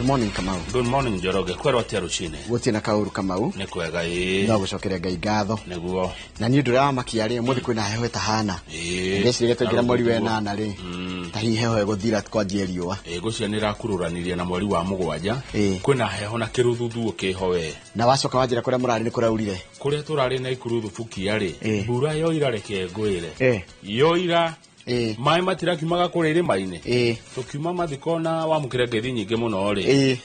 Morning, Kamau. Good morning, Njoroge. Kwerwo atia rucini? Gũtirĩ na kaũru, Kamau. Nĩ kwega ĩĩ. No gũcokeria Ngai ngatho. Nĩguo. Na nĩ ũndũ ũrĩa wamakia rĩ, ũmũthĩ kwĩna heho ĩtahana. Ngeciria twaingĩra mweri wa ĩnana rĩ, ta hihi heho ĩgũthira kwanjie riũa. Ĩĩ, ngwĩciria nĩ ĩrakururanirie na mweri wa 7. Kwĩna heho na kĩruthuthuũ kĩho we. Na wacoka wanjĩra kũrĩa mũrarĩ nĩ kũraurire. Kũrĩa tũrarĩ na Ikuru Thubukia rĩ, mbura yoira, reke ngwĩre. Yoira. Maĩ matirakiumaga kũrĩa irĩma-inĩ. Tũkiuma mathiko na wamũkĩre ngeithi nyingĩ mũno rĩ,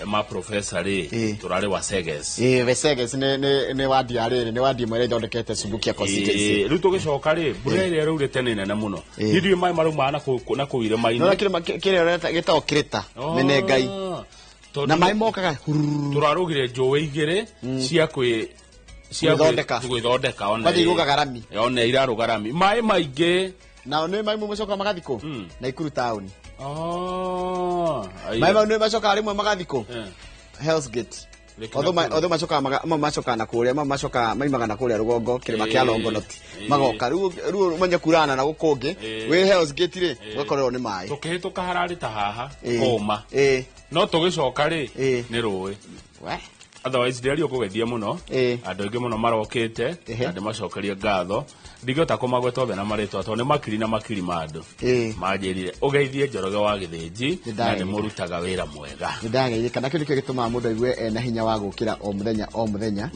ma professor rĩ, tũrarĩ wa Seges. Ĩĩ, Veseges nĩ wadi ya rĩrĩ, nĩ wadi ĩmwe ĩrĩa ĩthondekete Subukia constituency. Rĩu tũgĩcoka rĩ, mbura ĩrĩa ĩraurĩte nĩ nene mũno. Niĩ ndiũĩ maĩ maraumaga na kũu irĩma-inĩ. Nona kĩrĩma kĩrĩa ũreta gĩtagwo Kĩrĩta, Menengai. Tondũ Na maĩ mokaga hururu. Tũrarũgire njũĩ igĩrĩ cia kwĩ cia Gwĩthondeka. Gwĩthondeka ona Kwanja irũgaga rami. Ona irarũga rami, maĩ maingĩ. Nao nĩ maĩ macokaga magathi kũ? Naikuru taũni. Oh, maĩ mau nĩ macokaga rĩmwe magathi kũ? Hell's Gate. Rĩkĩ Although Nakuru. Although macokaga mamwe macokaga na kũrĩa, mamwe macokaga maimaga na kũrĩa rũgongo kĩrĩma kĩa Longonot. Magoka rĩu ũmenye kurana na gũkũ ũngĩ wĩ Hell's Gate rĩ, ũgakorerwo nĩ maĩ. Tũkĩhĩtũka hararĩ ta haha kũma, no tũgĩcoka rĩ, nĩ rũĩ. We. Otherwise ndĩario kũgeithia mũno andũ aingĩ mũno marokĩte na ndĩmacokerie ngatho. Ndingĩhota kũmagweta othe na marĩtwa tondũ nĩ makiri na makiri ma andũ manjĩrire ũgeithie Njoroge wa Gĩthĩnji na Nĩndageithĩka. nĩmũrutaga wĩra mwega. Nĩ ndageithĩka, na kĩu nĩkĩo gĩtũmaga mũndũ aigue ena hinya wa gũkĩra o mũthenya o mũthenya,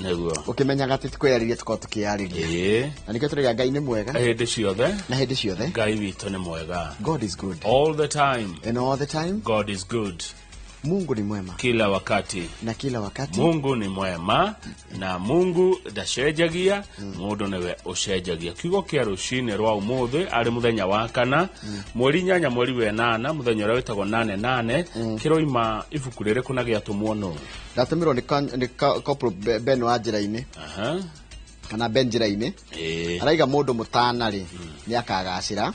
ũkĩmenyaga atĩ ti kwĩyarĩria tũkorwo tũkĩyarĩria. Na nĩkĩo tũraiga Ngai nĩ mwega hĩndĩ ciothe. Na hĩndĩ ciothe. Ngai witũ nĩ mwega. God is good all the time. And all the time. God is good. Mungu ni mwema kila wakati. Na kila wakati. Mungu ni mwema na Mungu ndacenjagia, mũndũ nĩwe ũcenjagia. Kiugo kĩa rũcinĩ rwa ũmũthĩ, arĩ mũthenya wa kana, mweri 8, mweri wa 8, mũthenya ũrĩa wĩtagwo nane nane, kĩroima ibuku rĩrĩkũ na gĩatũmwo nũ? Ndatũmĩrwo nĩ Corporal Ben wa njĩra-inĩ, kana Ben njĩra-inĩ. Araiga mũndũ mũtana rĩ, nĩ akagacĩra.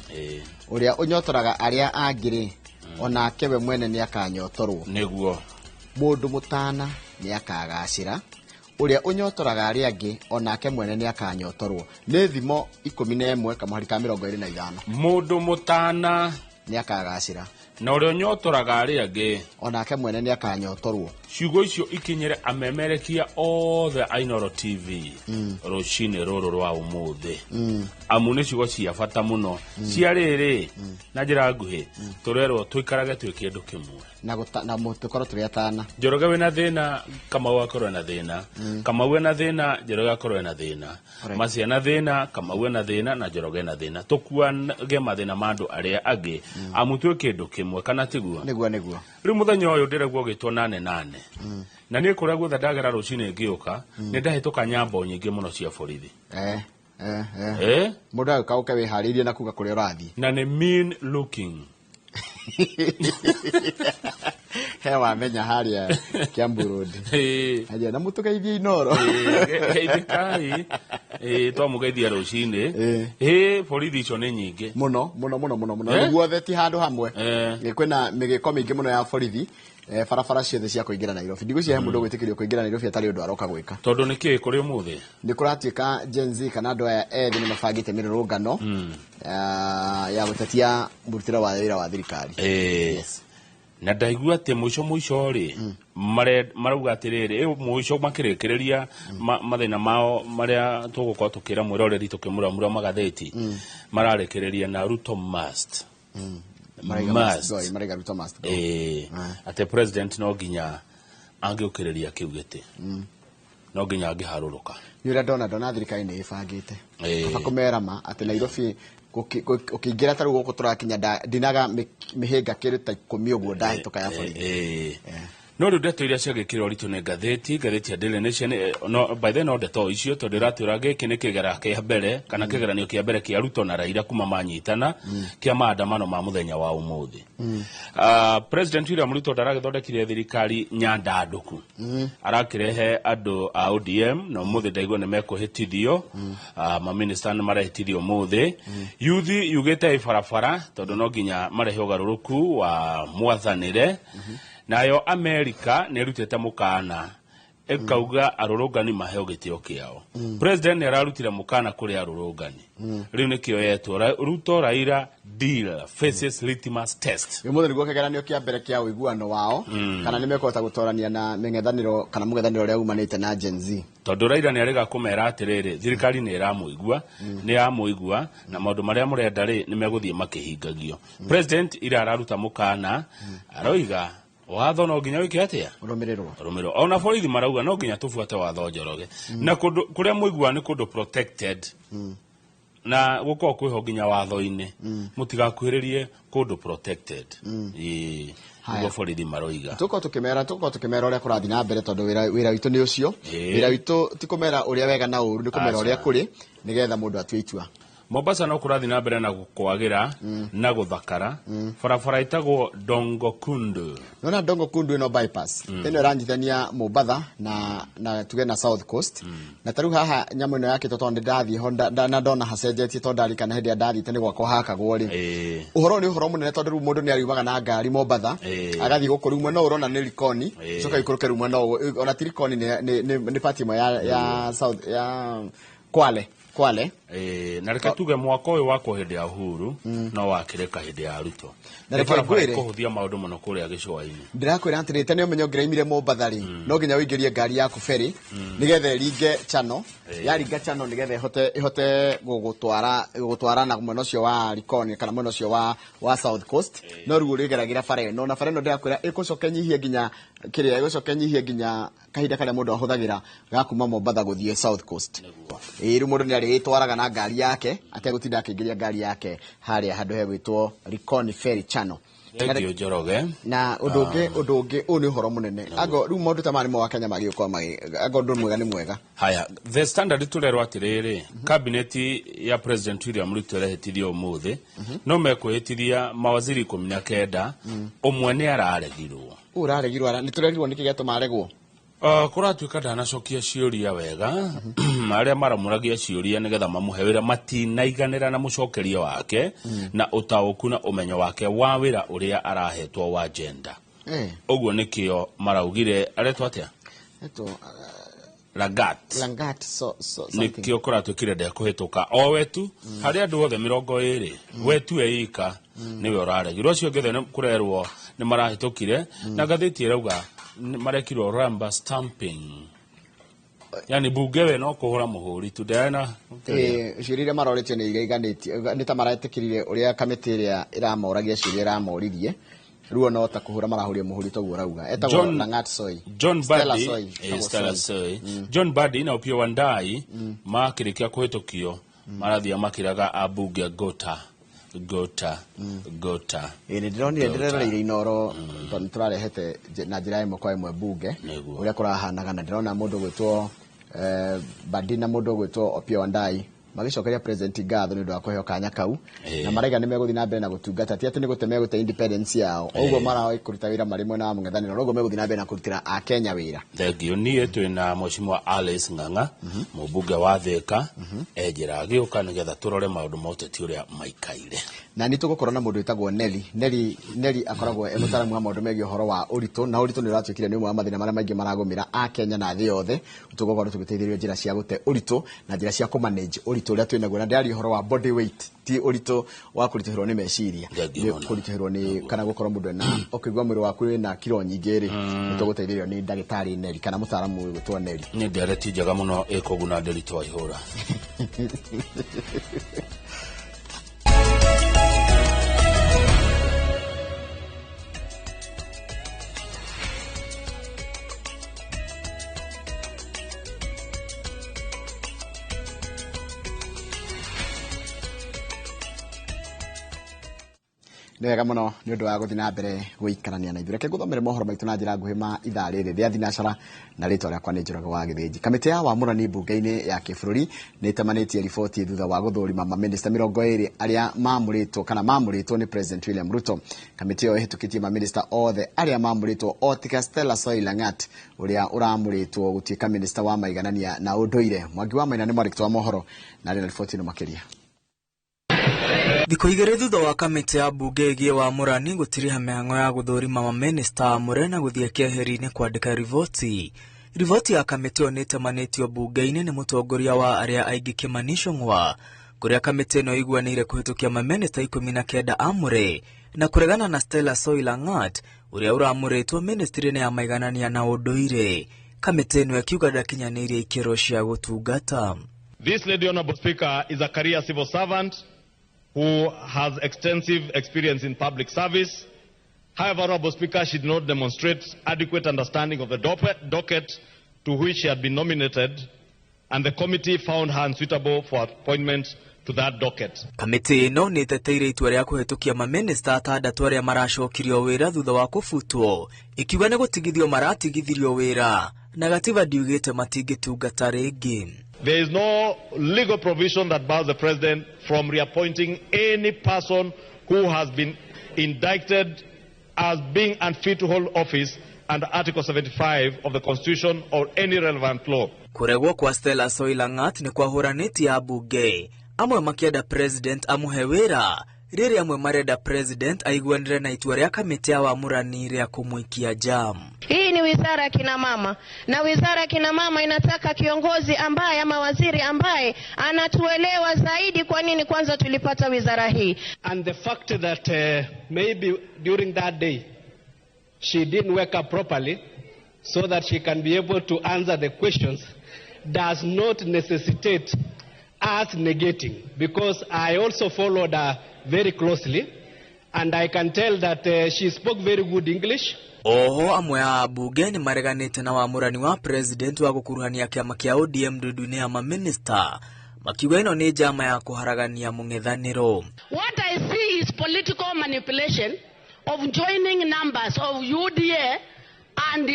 Ũrĩa ũnyotoraga arĩa angĩ rĩ, onake we mwene nĩ akanyotorwo. Mũndũ mũtana nĩ akagacĩra, ũrĩa ũnyotoraga arĩa angĩ onake mwene nĩ akanyotorwo. Nĩ Thimo 11 kamũhari ka 25. Mũndũ mũtana nĩ akagacĩra, na ũrĩa ũnyotoraga arĩa angĩ onake mwene nĩ akanyotorwo. Ciugo icio ikinyĩre amemerekia othe a Inooro TV rũcinĩ rũrũ rwa ũmũthĩ, amu nĩ ciugo cia bata mũno cia rĩrĩ. Na njĩra nguhĩ, tũrerwo tũikarage twĩ kĩndũ kĩmwe na tũkorwo tũrĩ atana. Njoroge wĩna thĩna, Kamau akorwo ena thĩna, Kamau ena thĩna, Njoroge akorwo ena thĩna, Maci ena thĩna, Kamau ena thĩna na Njoroge ena thĩna. Tũkuage mathĩna ma andũ arĩa angĩ, amu twĩ kĩndũ kĩmwe, kana tiguo? Nĩguo, nĩguo. Rĩu mũthenya ũyũ ndĩraigua ũgĩtwo nane nane, na niĩ kũrĩa guothe ndagera rũcinĩ ngĩũka, nĩ ndahĩtũka nyambo nyingĩ mũno cia borithi. Mũndũ agĩũka ũke wĩharĩirie na kuga kũrĩa ũrathiĩ. Na nĩ mean looking. He wamenya harĩa Kiambu Road. Anjĩra na mũtũgeithie Inooro. Geithĩkai. Twamũgeithia rũcinĩ. Ĩ borithi icio nĩ nyingĩ. Mũno mũno mũno mũno mũno. Guothe, ti handũ hamwe. Kwĩna mĩgĩko mĩingĩ mũno ya borithi barabara ciothe cia kũingĩra Nairobi. Ndigwĩciria he mũndũ ũgwĩtĩkĩrio kũingĩra Nairobi atarĩ ũndũ aroka gwĩka. Tondũ nĩ kĩĩ kũrĩ ũmũthĩ? Nĩ kũratuĩka Gen Z kana andũ aya ethĩ nĩ mabangĩte mĩrũrũngano ya gũtetia mũrutĩre wa wĩra wa thirikari. Yes. Na ndaigua atĩ mũico mũico rĩ, marauga atĩrĩrĩ, mũico makĩrĩkĩrĩria mathĩna mao marĩa tũgũkorwo tũkĩra mwĩroreri tũkĩmũramura magathĩti, mararĩkĩrĩria na "Ruto must". Maraiga must go, maraiga Ruto must go. Atĩ president no nginya angĩũkĩrĩria kĩu gĩtĩ, no nginya angĩharũrũka. Nĩ ũrĩa ndona thirikari nĩ ĩbangĩte. Kaba kũmera ma atĩ Nairobi ũkĩingĩra ta rĩu gũkũ tũrakinya ndinaga mĩhĩnga kĩndũ ta 10 ũguo ndahĩtũka ya borithi. No rĩu ndeto iria ciagĩkĩrwo ũritũ nĩ ngathĩti ya Daily Nation, no by the no ndeto icio, tondũ ĩratwĩra gĩkĩ nĩ kĩgera kĩa mbere kana kĩgeranio kĩa mbere kĩa Ruto na Raila kuma manyitana kĩa maandamano ma mũthenya wa ũmũthĩ. President William Ruto ndaragĩthondekire thirikari nyandandũku, arakĩrehe andũ a ODM na ũmũthĩ ndaigua nĩ mekũhĩtithio. Maminista nĩ marehĩtithio ũmũthĩ. Yuthi yugĩte ĩ barabara tondũ no nginya marehe ũgarũrũku wa mwathanĩre. Nayo Amerika nĩ ĩrutĩte mũkana. Ĩkauga arũrũngani maheo gĩtĩo kĩao. President nĩ ararutire mũkana kũrĩ arũrũngani. Rĩu nĩkĩo yetwo Ruto Raila deal faces litmus test. Ũmũthĩ nĩguo kĩgeranio kĩa mbere kĩa ũiguano wao, kana nĩ mekũhota gũtorania na mĩng'ethanĩro kana mũng'ethanĩro ũrĩa umanĩte na Gen Z. Tondũ Raila nĩ arĩga kũmera atĩrĩrĩ, thirikari nĩ ĩramũigua, nĩ yamũigua, na maũndũ marĩa mũrenda rĩ nĩ megũthiĩ makĩhingagio. President ira araruta mũkana, aroiga watho no nginya wĩke atĩa? Ũrũmĩrĩrwo. Rũmĩrĩrwo. Ona borithi marauga no nginya tũbuate watho, Njoroge. Na kũndũ kũrĩa mũiguaga nĩ kũndũ protected, na gũkorwo kwĩho nginya watho-inĩ, mũtigakuhĩrĩrie kũndũ protected. Ĩĩ, Haya. nĩguo borithi maroiga. Tũkorwo tũkĩmera ũrĩa kũrathiĩ na mbere, tondũ wĩra witũ nĩ ũcio. Wĩra witũ ti kũmera ũrĩa wega na ũru, nĩ kũmera ũrĩa Aca. kũrĩ nĩgetha mũndũ atue itua. Mombasa no kũrathiĩ na mbere na kwagĩra na gũthakara. Barabara ĩtagwo Dongo Kundu. Nona Dongo Kundu ĩno bypass ĩno ĩranyitithania Mombatha na tuge na South Coast, na tarĩu haha nyamũ ĩno yakĩtwo, tondũ nĩ ndathiĩ ho na ndona hacenjetie, tondũ ndarikana hĩndĩ ĩrĩa ndathiĩte nĩ gwakwa hakagwo rĩ. Ũhoro ũyũ nĩ ũhoro mũnene, tondũ rĩu mũndũ nĩ ariumaga na ngari Mombatha agathiĩ gũkũ, rĩu mwena ũyũ ũrona nĩ Likoni, coka ikũrũke rĩu mwena ũyũ, ona ti Likoni, nĩ part ĩmwe ya South ya Kwale. Na reke tuge mwaka ũyũ wakwo hĩndĩ ya Uhuru no wakĩrĩka hĩndĩ ya Ruto. Na Nĩ reke barabara ngwĩre. ĩkũhũthia maũndũ mũno kũrĩa gĩcũa-inĩ. Ndĩrakwĩra atĩrĩ, tene ũmenye ũngĩraimire Mombatha rĩ, no nginya ũingĩrie ngari yaku ferry nĩgetha ĩringe channel, yaringa channel nĩgetha ĩhote gũgũtwara na mwena ũcio wa Likoni kana mwena ũcio wa South Coast. No rĩu ũrĩgeragĩra bara ĩno, na bara ĩno ndĩrakwĩra ĩgũcoka ĩnyihie nginya kĩrĩa, ĩgũcoka ĩnyihie nginya kahinda karĩa mũndũ ahũthagĩra ga kuma Mombatha gũthiĩ South Coast. Ĩĩ, rĩu mũndũ nĩ arĩgĩtwaraga na ngari yake ategũtinda akĩingĩria ngari yake harĩa handũ hegwĩtwo Likoni Ferry Channel. Thank you, Njoroge. Na ũndũ ũngĩ ũyũ nĩ ũhoro mũnene, ango rĩu maũndũ ta maya nĩmo Wakenya magĩũkorwo magĩ ango ũndũ mwega nĩ mwega. Haya, The Standard tũrerwo atĩrĩrĩ, kabineti ya President William Ruto ĩrehĩtithio ũmũthĩ, no mekwĩhĩtithia mawaziri 19, ũmwe nĩ araregirwo. Ũũ ũraregirwo nĩ tũrerirwo nĩkĩ gĩatũma aregwo. Kũratuĩka ndanacokia ciũria wega. Arĩa maramũragia ciũria nĩgetha mamũhe wĩra matinaiganĩra na mũcokeria wake na ũtaũku na ũmenyo wake wa wĩra ũrĩa arahetwo wa gender. Ũguo nĩkĩo maraugire aretwo atĩa? Eto Lagat. Langat so something. Nĩkĩo kũratuĩkire ndekũhĩtũka o wetu harĩ andũ othe 20, wetu eika nĩwe ũraregirwo, acio angĩ othe nĩ kũrerwo nĩ marahĩtũkire. Na ngathĩti ĩrauga nĩ marekirwo rubber stamping, yani bunge we no kũhũra mũhũri tu ndena. Ciũria iria marorĩtio nĩ iria iganĩtie, nĩ ta maretĩkĩrire ũrĩa kamĩtĩ ĩrĩa ĩramoragia ciũria ĩramoririe, rĩu no ta kũhũra marahũria mũhũri toguo ũrauga. Etagwo Langat Soi. John Stella Mbadi. Soi. Eh, Stella Soi. John Mbadi na Opiyo Wandayi makĩrĩkia kũhĩtũkio marathiĩ makĩraga ambunge gota gota gota. Ĩĩ, nĩ ndĩronire, ndĩreroreire Inoro, tondũ nĩ tũrarehete na njĩra ĩmwe kwa ĩmwe bunge ũrĩa kũrahanaga, na ndĩrona mũndũ ũgwĩtwo Mbadi na mũndũ ũgwĩtwo Opiyo Wandayi magĩcokeria president ngatho nĩ ũndũ wa kũheo kanya kau, na maraiga nĩ megũthiĩ na mbere na gũtungata, ti atĩ nĩ gũte megũte independence yao ũguo maraoĩ kũruta wĩra marĩ mwena wa mũng'ethanĩro, noguo megũthiĩ na mbere na kũrutĩra akenya wĩra. Thengiũ. Niĩ twĩna Mheshimiwa Alice Ng'ang'a, mũmbunge wa Thĩka, enjĩra agĩũka nĩgetha tũrore maũndũ ma ũteti ũrĩa maikaire. Na nĩ tũgũkorwo na mũndũ wĩtagwo Neli. Neli akoragwo e mũtaaramu wa maũndũ megiĩ ũhoro wa ũritũ, na ũritũ nĩ ũratuĩkire nĩ ũmwe wa mathĩna marĩa maingĩ maragũmĩra akenya na thĩ yothe. Tũgũkorwo tũgĩteithĩrĩrio njĩra cia gũte ũritũ na njĩra cia kũmanage ũritũ ũrĩa twĩnaguo, na ndĩraria ũhoro wa body weight, ti ũritũ wa kũritũhĩrwo nĩ meciria. Thengiũ Nĩ mũno. kũritũhĩrwo nĩ kana gũkorwo mũndũ ena ũkĩigua mwĩrĩ waku wĩna kiro nyingĩ rĩ, nĩ tũgũteithĩrĩrio nĩ ndagĩtarĩ Neli kana mũtaaramu wĩgwĩtwo Neli. Nĩ ndereti njega mũno ĩkũguna ndĩritũ wa ihũra. Nĩ wega mũno nĩ ũndũ wa gũthiĩ na mbere gũikarania na ithuĩ. Reke ngũthomere mohoro maitũ na njĩra nguhĩ ma ithaa rĩrĩ rĩa thinacara, na rĩtwa rĩakwa nĩ Njoroge wa Gĩthĩnji. Kamĩtĩ ya wamũrani mbunge-inĩ ya kĩbũrũri nĩ ĩtamanĩtie riboti thutha wa gũthũrima mamĩnĩsta 20 arĩa mamũrĩtwo kana mamũrĩtwo nĩ President William Ruto. Kamĩtĩ ĩyo ĩhĩtũkĩtie mamĩnĩsta othe arĩa mamũrĩtwo o tiga Stella Soi Langat ũrĩa ũramũrĩtwo gũtuĩka mĩnĩsta wa maiganania na ũndũire. Mwangi wa Maina nĩ mwandĩki wa mohoro na arĩ na riboti ĩno makĩria. Thikũ 2 thutha wa kamĩtĩ ya mbunge ĩgiĩ wamũrani gũtiriha mĩhang'o ya gũthũrima mamĩnĩsta amũre na gũthiĩ keheri-inĩ kwandĩka riboti. Riboti ya kamĩtĩ ĩyo nĩĩtemanĩtio mbunge-inĩ nĩ mũtongoria wa arĩa aingĩ Kimani Ichung'wa, kũrĩa kamĩtĩ ĩno ĩiguanĩire kũhĩtũkia mamĩnĩsta 19 amũre na kũregana na Stella Soi Langat ũrĩa ũramũrĩtwo ministry-inĩ ya maiganania na ũndũire. Kamĩtĩ ĩno ĩkiuga ndakinyanĩirie ikĩro cia gũtungata. This lady, Honorable Speaker, is a career civil servant who has extensive experience in public service. However, Honorable Speaker, she did not demonstrate adequate understanding of the docket to which she had been nominated, and the committee found her unsuitable for appointment to that docket. Kamĩtĩ ĩno nĩ ĩteteire itua rĩa kũhĩtũkia mamĩnĩsta atandatũ arĩa maracokirio wĩra thutha wa kũbutwo, ikiuga nĩ gũtigithio maratigithirio wĩra na gatiba ndiugĩte matingĩtungata rĩngĩ. There is no legal provision that bars the president from reappointing any person who has been indicted as being unfit to hold office under Article 75 of the Constitution or any relevant law. Kũregwo kwa Stella Soi Langat nĩ kwahũranĩtie ambunge, amwe makĩenda president amũhe wĩra, rĩrĩa amwe marenda president aiguanĩre na itua rĩa kamĩtĩ ya wamũrani rĩa kũmũikia jam. Hii ni wizara ya kina mama, na wizara ya kina mama inataka kiongozi ambaye ama waziri ambaye anatuelewa zaidi kwa nini kwanza tulipata wizara hii. And the fact that maybe during that day she didn't wake up properly so that she can be able to answer the questions does not necessitate us negating, because I also followed her very closely and I can tell that she spoke very good English. Oho amwe a ambunge nĩ mareganĩte na wamũrani wa president wa gũkuruhania kĩama kĩa ODM ndundu-inĩ ya mamĩnĩsta, makiuga ĩno nĩ njama ya kũharagania mũng'ethanĩro. What I see is political manipulation of joining numbers of UDA and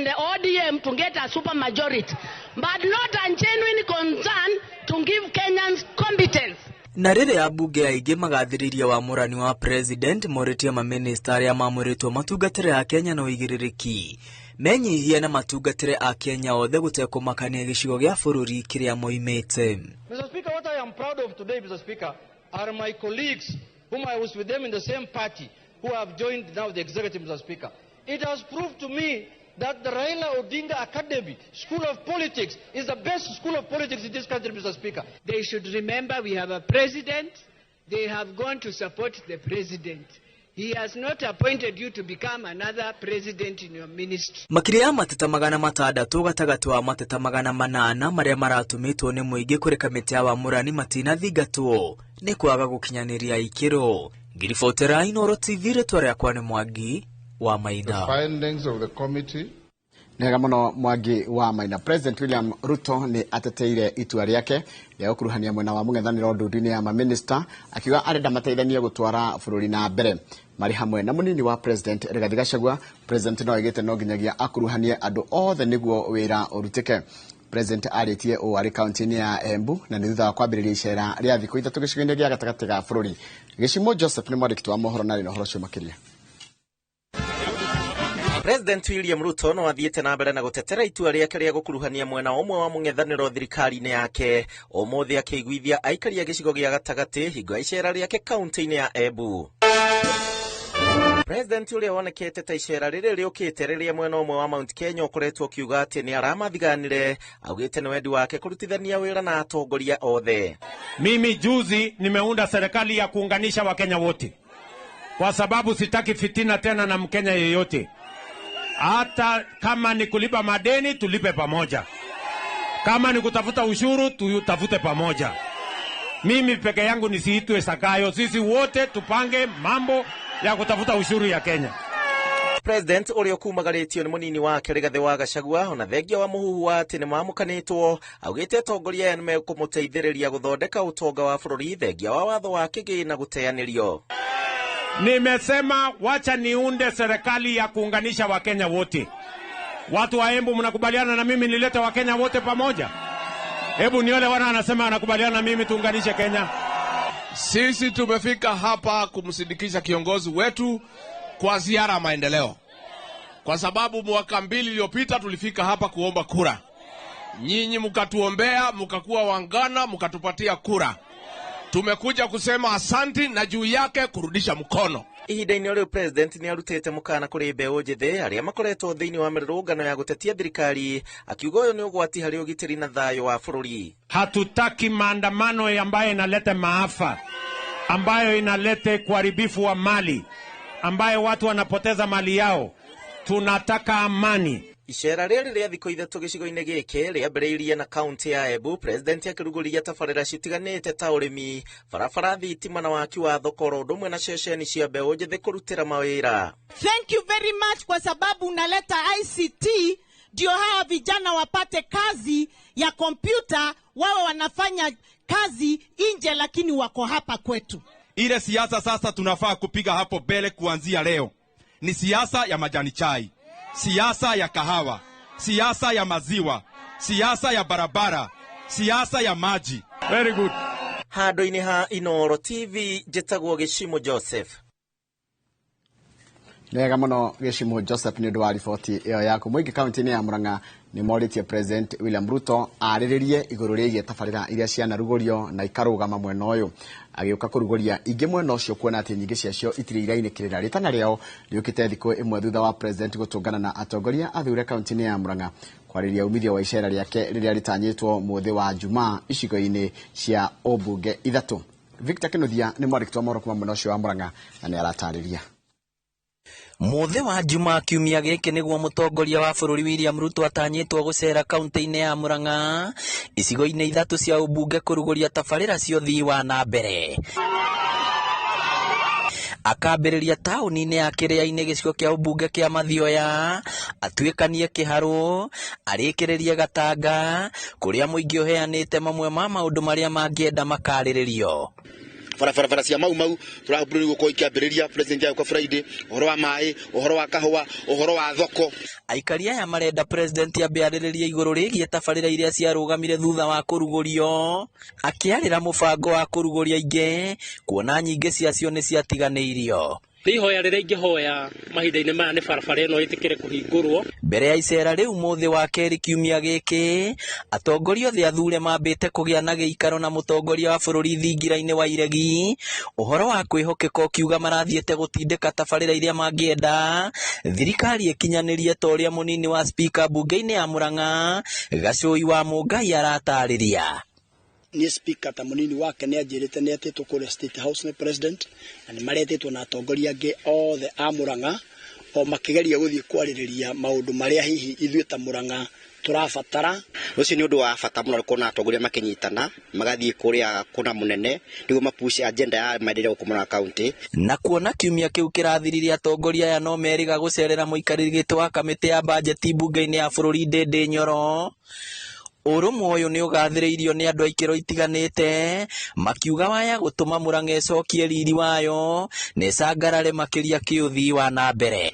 the ODM to get a super majority, but not a genuine concern to give Kenyans competence. Na rĩrĩa ambunge aingĩ magathĩrĩria wamũrani wa president morĩtie mamĩnĩsta arĩa mamũrĩtwo matungatĩre a Kenya na ũigĩrĩrĩki, menyihie na matungatĩre a Kenya othe gũtekũmakania gĩcigo gĩa bũrũri kĩrĩa moimĩte. Mr. Speaker, what I am proud of today, Mr. Speaker, are my colleagues whom I was with them in the same party who have joined now the executive, Mr. Speaker. It has proved to me that the Raila Odinga Academy School of Politics is the best school of politics in this country, Mr. Speaker. They should remember we have a president. They have gone to support the president. He has not appointed you to become another president in your ministry. Makĩria ya mateta 600 gatagatĩ wa mateta 800 marĩa maratũmĩtwo nĩ mũingĩ kũrĩ kamĩtĩ ya wamũrani matinathingatwo nĩ kwaga gũkinyanĩria ikĩro. Ngiribotera Inooro TV, rĩtwa rĩakwa nĩ Mwangi wa Maina. The findings of the committee. Nega muno Mwangi wa Maina. President William Ruto nĩ ateteire itua rĩake rĩa gũkuruhania mwena wa mũng'ethanĩro ndundu-inĩ ya mamĩnĩsta, akiuga arenda mateithanie gũtwara bũrũri na mbere. Marĩ hamwe na mũnini wa President Rigathi Gachagua, President no aigĩte no nginyagia akuruhanie andũ othe nĩguo wĩra ũrutĩke. President arĩtie ũũ arĩ kaunti-inĩ ya Embu na nĩ thutha wa kwambĩrĩria icera rĩa thikũ 3 gĩcigo-inĩ gĩa gatagatĩ ga bũrũri. Gĩcimo Joseph nĩ mwandĩki wa mohoro na arĩ na ũhoro ũcio makĩria. President William Ruto no athiĩte na mbere na gũtetera itua rĩake rĩa gũkuruhania mwena ũmwe wa mũng'ethanĩro thirikari-inĩ yake, ũmũthĩ akĩiguithia aikari a gĩcigo gĩa gatagatĩ hingo ya icera rĩake kaunti-inĩ ya Embu. President ũrĩa wonekete ta icera rĩrĩ rĩũkĩte rĩrĩa mwena ũmwe wa Mount Kenya ũkoretwo ũkiuga atĩ nĩ aramathiganire, augĩte nĩ wendi wake kũrutithania wĩra na atongoria othe. Mimi juzi nimeunda serikali ya kuunganisha Wakenya wote, kwa sababu sitaki fitina tena na Mkenya yeyote. Hata kama ni kulipa madeni tulipe pamoja, kama ni kutafuta ushuru tutafute pamoja. Mimi peke yangu nisiitwe Sakayo, sisi wote tupange mambo ya kutafuta ushuru ya Kenya. President ũrĩa ũkumagarĩtio nĩ mũnini wake Rigathĩ wa Gachagua ona thengia wa mũhuhu wa atĩ nĩ mamũkanĩtwo, augĩte atongoria aya nĩmekũmũteithĩrĩria gũthondeka ũtonga wa bũrũri thengia wa watho wa kĩgĩna gũteanĩrio. Nimesema wacha niunde serikali ya kuunganisha Wakenya wote. Watu wa Embu mnakubaliana na mimi nilete Wakenya wote pamoja? Hebu niole wana anasema anakubaliana na mimi tuunganishe Kenya. Sisi tumefika hapa kumsindikisha kiongozi wetu kwa ziara ya maendeleo, kwa sababu mwaka 2 iliyopita tulifika hapa kuomba kura. Nyinyi mkatuombea, mkakuwa wangana, mkatupatia kura. Tumekuja kusema asanti na juu yake kurudisha mkono. Ihinda-inĩ rĩu president nĩ arutĩte mũkana kũrĩ mbeũ njĩthĩ arĩa makoretwo thĩinĩ wa mĩrũrũngano ya gũtetia thirikari, akiuga ũyũ nĩ ũgwati harĩ ũgitĩri na thayũ wa bũrũri. Hatutaki maandamano ambayo inaleta maafa, ambayo inaleta uharibifu wa mali, ambayo watu wanapoteza mali yao. Tunataka amani. Icera rĩrĩ rĩa thikũ 3 gĩcigo-inĩ gĩkĩ rĩambĩrĩirie na kaunti ya Embu, president akĩrugũria tabarĩra citiganĩte ta ũrĩmi, barabara, thitima na waki wa thoko oro ũndũ ũmwe na ceceni cia mbeũ njĩthĩ kũrutĩra mawĩra. Thank you very much kwa sababu unaleta ICT ndio hawa vijana wapate kazi ya kompyuta, wawe wanafanya kazi nje lakini wako hapa kwetu. Ile siasa sasa tunafaa kupiga hapo mbele kuanzia leo ni siasa ya majani chai, siasa ya kahawa, siasa ya maziwa, siasa ya barabara, siasa ya maji. Very good. Handũ-inĩ ha Inooro TV njĩtagwo Gĩcimo Joseph. Wega mũno Gĩcimo Joseph nĩ ũndũ wa riboti ĩyo yaku. Mũingĩ kaunti-inĩ ya Murang'a nĩ morĩtie President William Ruto arĩrĩrie igũrũ rĩgiĩ tabarĩra iria cianarugũrio na ikarũgama mwena ũyũ, agĩũka kũrugũria ingĩ mwena ũcio kuona atĩ nyingĩ ciacio itirĩ irainĩkĩrĩra. Rĩtana rĩao rĩũkĩte thikũ ĩmwe thutha wa President gũtũngana na atongoria athure kaunti-inĩ ya Murang'a kwarĩria umithio wa icera rĩake rĩrĩa rĩtanyĩtwo mũthĩ wa Jumaa icigo-inĩ cia ũmbunge 3. Victor Kinuthia nĩ mwandĩki wa mohoro kuma mwena ũcio wa Murang'a na nĩ aratarĩria. Mũthĩ wa Jumaa kiumia gĩkĩ nĩguo mũtongoria wa bũrũri William Ruto atanyĩtwo gũcera kaunti-inĩ ya Murang'a icigo-inĩ 3 cia ũmbunge kũrugũria tabarĩra cia ũthii wa na mbere. Akambĩrĩria taũni-inĩ ya Kĩrĩa-inĩ gĩcigo kĩa ũmbunge kĩa Mathioya, atuĩkanie Kĩharũ, arĩkĩrĩrie Gatanga kũrĩa mũingĩ ũheanĩte mamwe ma maũndũ marĩa mangĩenda makarĩrĩrio. Barabara cia Mau Mau tũrahũrĩrwo gũkorwo ikĩambĩrĩria president ya Friday, ũhoro wa maĩ, ũhoro wa kahũa, ũhoro wa thoko. Aikari aya marenda president ambe arĩrĩrie igũrũ rĩgiĩ tabarĩra iria ciarũgamire thutha wa kũrugũrio, akĩarĩra mũbango wa kũrugũria ingĩ kuona nyingĩ ciacio nĩ ciatiganĩirio. Nĩ ihoya rĩrĩa ingĩhoya mahinda-inĩ maya nĩ barabara ĩno ĩtĩkĩre kũhingũrwo. Mbere ya icera rĩu mũthĩ wa kerĩ kiumia gĩkĩ, atongoria othe athure mambĩte kũgĩa na gĩikaro na mũtongoria wa bũrũri thingira-inĩ wa Iregi, ũhoro wa kwĩhokeka ũkiuga marathiĩte gũtindĩka tabarĩra iria mangĩenda thirikari ĩkinyanĩrie ta ũrĩa mũnini wa spika mbunge-inĩ ya Murang'a Gacũi wa Mũngai aratarĩria. Ni speaker ta munini wake nĩ anjĩrĩte nĩ etĩtwo kũrĩa State House nĩ president, na nĩ maretĩtwo na atongoria angĩ othe a Murang'a o makĩgeria gũthiĩ kwarĩrĩria maũndũ marĩa hihi ithuĩ ta Murang'a tũrabatara. Ũcio nĩ ũndũ wa bata mũno kuona atongoria makĩnyitana magathiĩ kũrĩa kũna mũnene nĩguo mapush agenda ya maendeleo gũkũ Murang'a County. Na kuona kiumia kĩu kĩrathirire atongoria aya no merĩga gũcerera mũikarĩri gĩtĩ wa kamĩtĩ ya bajeti mbunge-inĩ ya bũrũri Ndindi Nyoro. Ũrũmwe ũyũ nĩ ũgathĩrĩirio nĩ andũ a ikĩro itiganĩte makiuga waya gũtũma Murang'a ĩcokie riri wayo na ĩcangarare makĩria kĩũthii wa na mbere.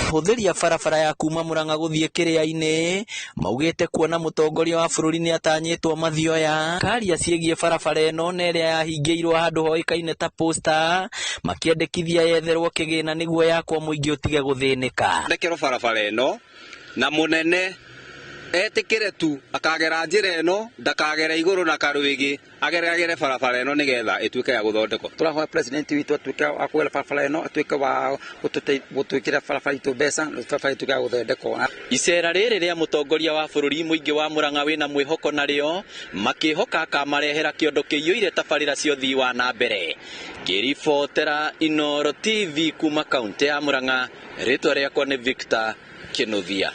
Hũthĩri a barabara ya kuma Murang'a gũthiĩ Kĩrĩa-inĩ maugĩte kuona mũtongoria wa bũrũri nĩ atanyĩtwo Mathioya karia ciĩgiĩ barabara ĩno na ĩrĩa yahingĩirwo handũ hoĩkaine ta Posta, makĩendekithia yetherwo kĩgĩna nĩguo yakwo mũingĩ ũtige gũthĩnĩka. Ndekerwo barabara ĩno na mũnene etĩkĩre tu akagera njĩra ĩno, ndakagera igũrũ na karwĩgĩ, ageragere barabara ĩno nĩgetha ĩtuĩke ya gũthondekwo. Tũrahoya president witũ atuĩke wa kũgera barabara ĩno, atuĩke wa gũtwĩkĩra barabara itũ mbeca, barabara ĩtuĩke ya gũthondekwo. Icera rĩrĩ rĩa mũtongoria wa bũrũri mũingĩ wa Murang'a wĩna mwĩhoko narĩo makĩhoka akamarehera kĩondo kĩiyũire tabarĩra cia ũthii wa na mbere. Ngĩribotera Inooro TV kuma kaunti ya Murang'a, rĩtwa rĩakwa nĩ Victor Kinuthia.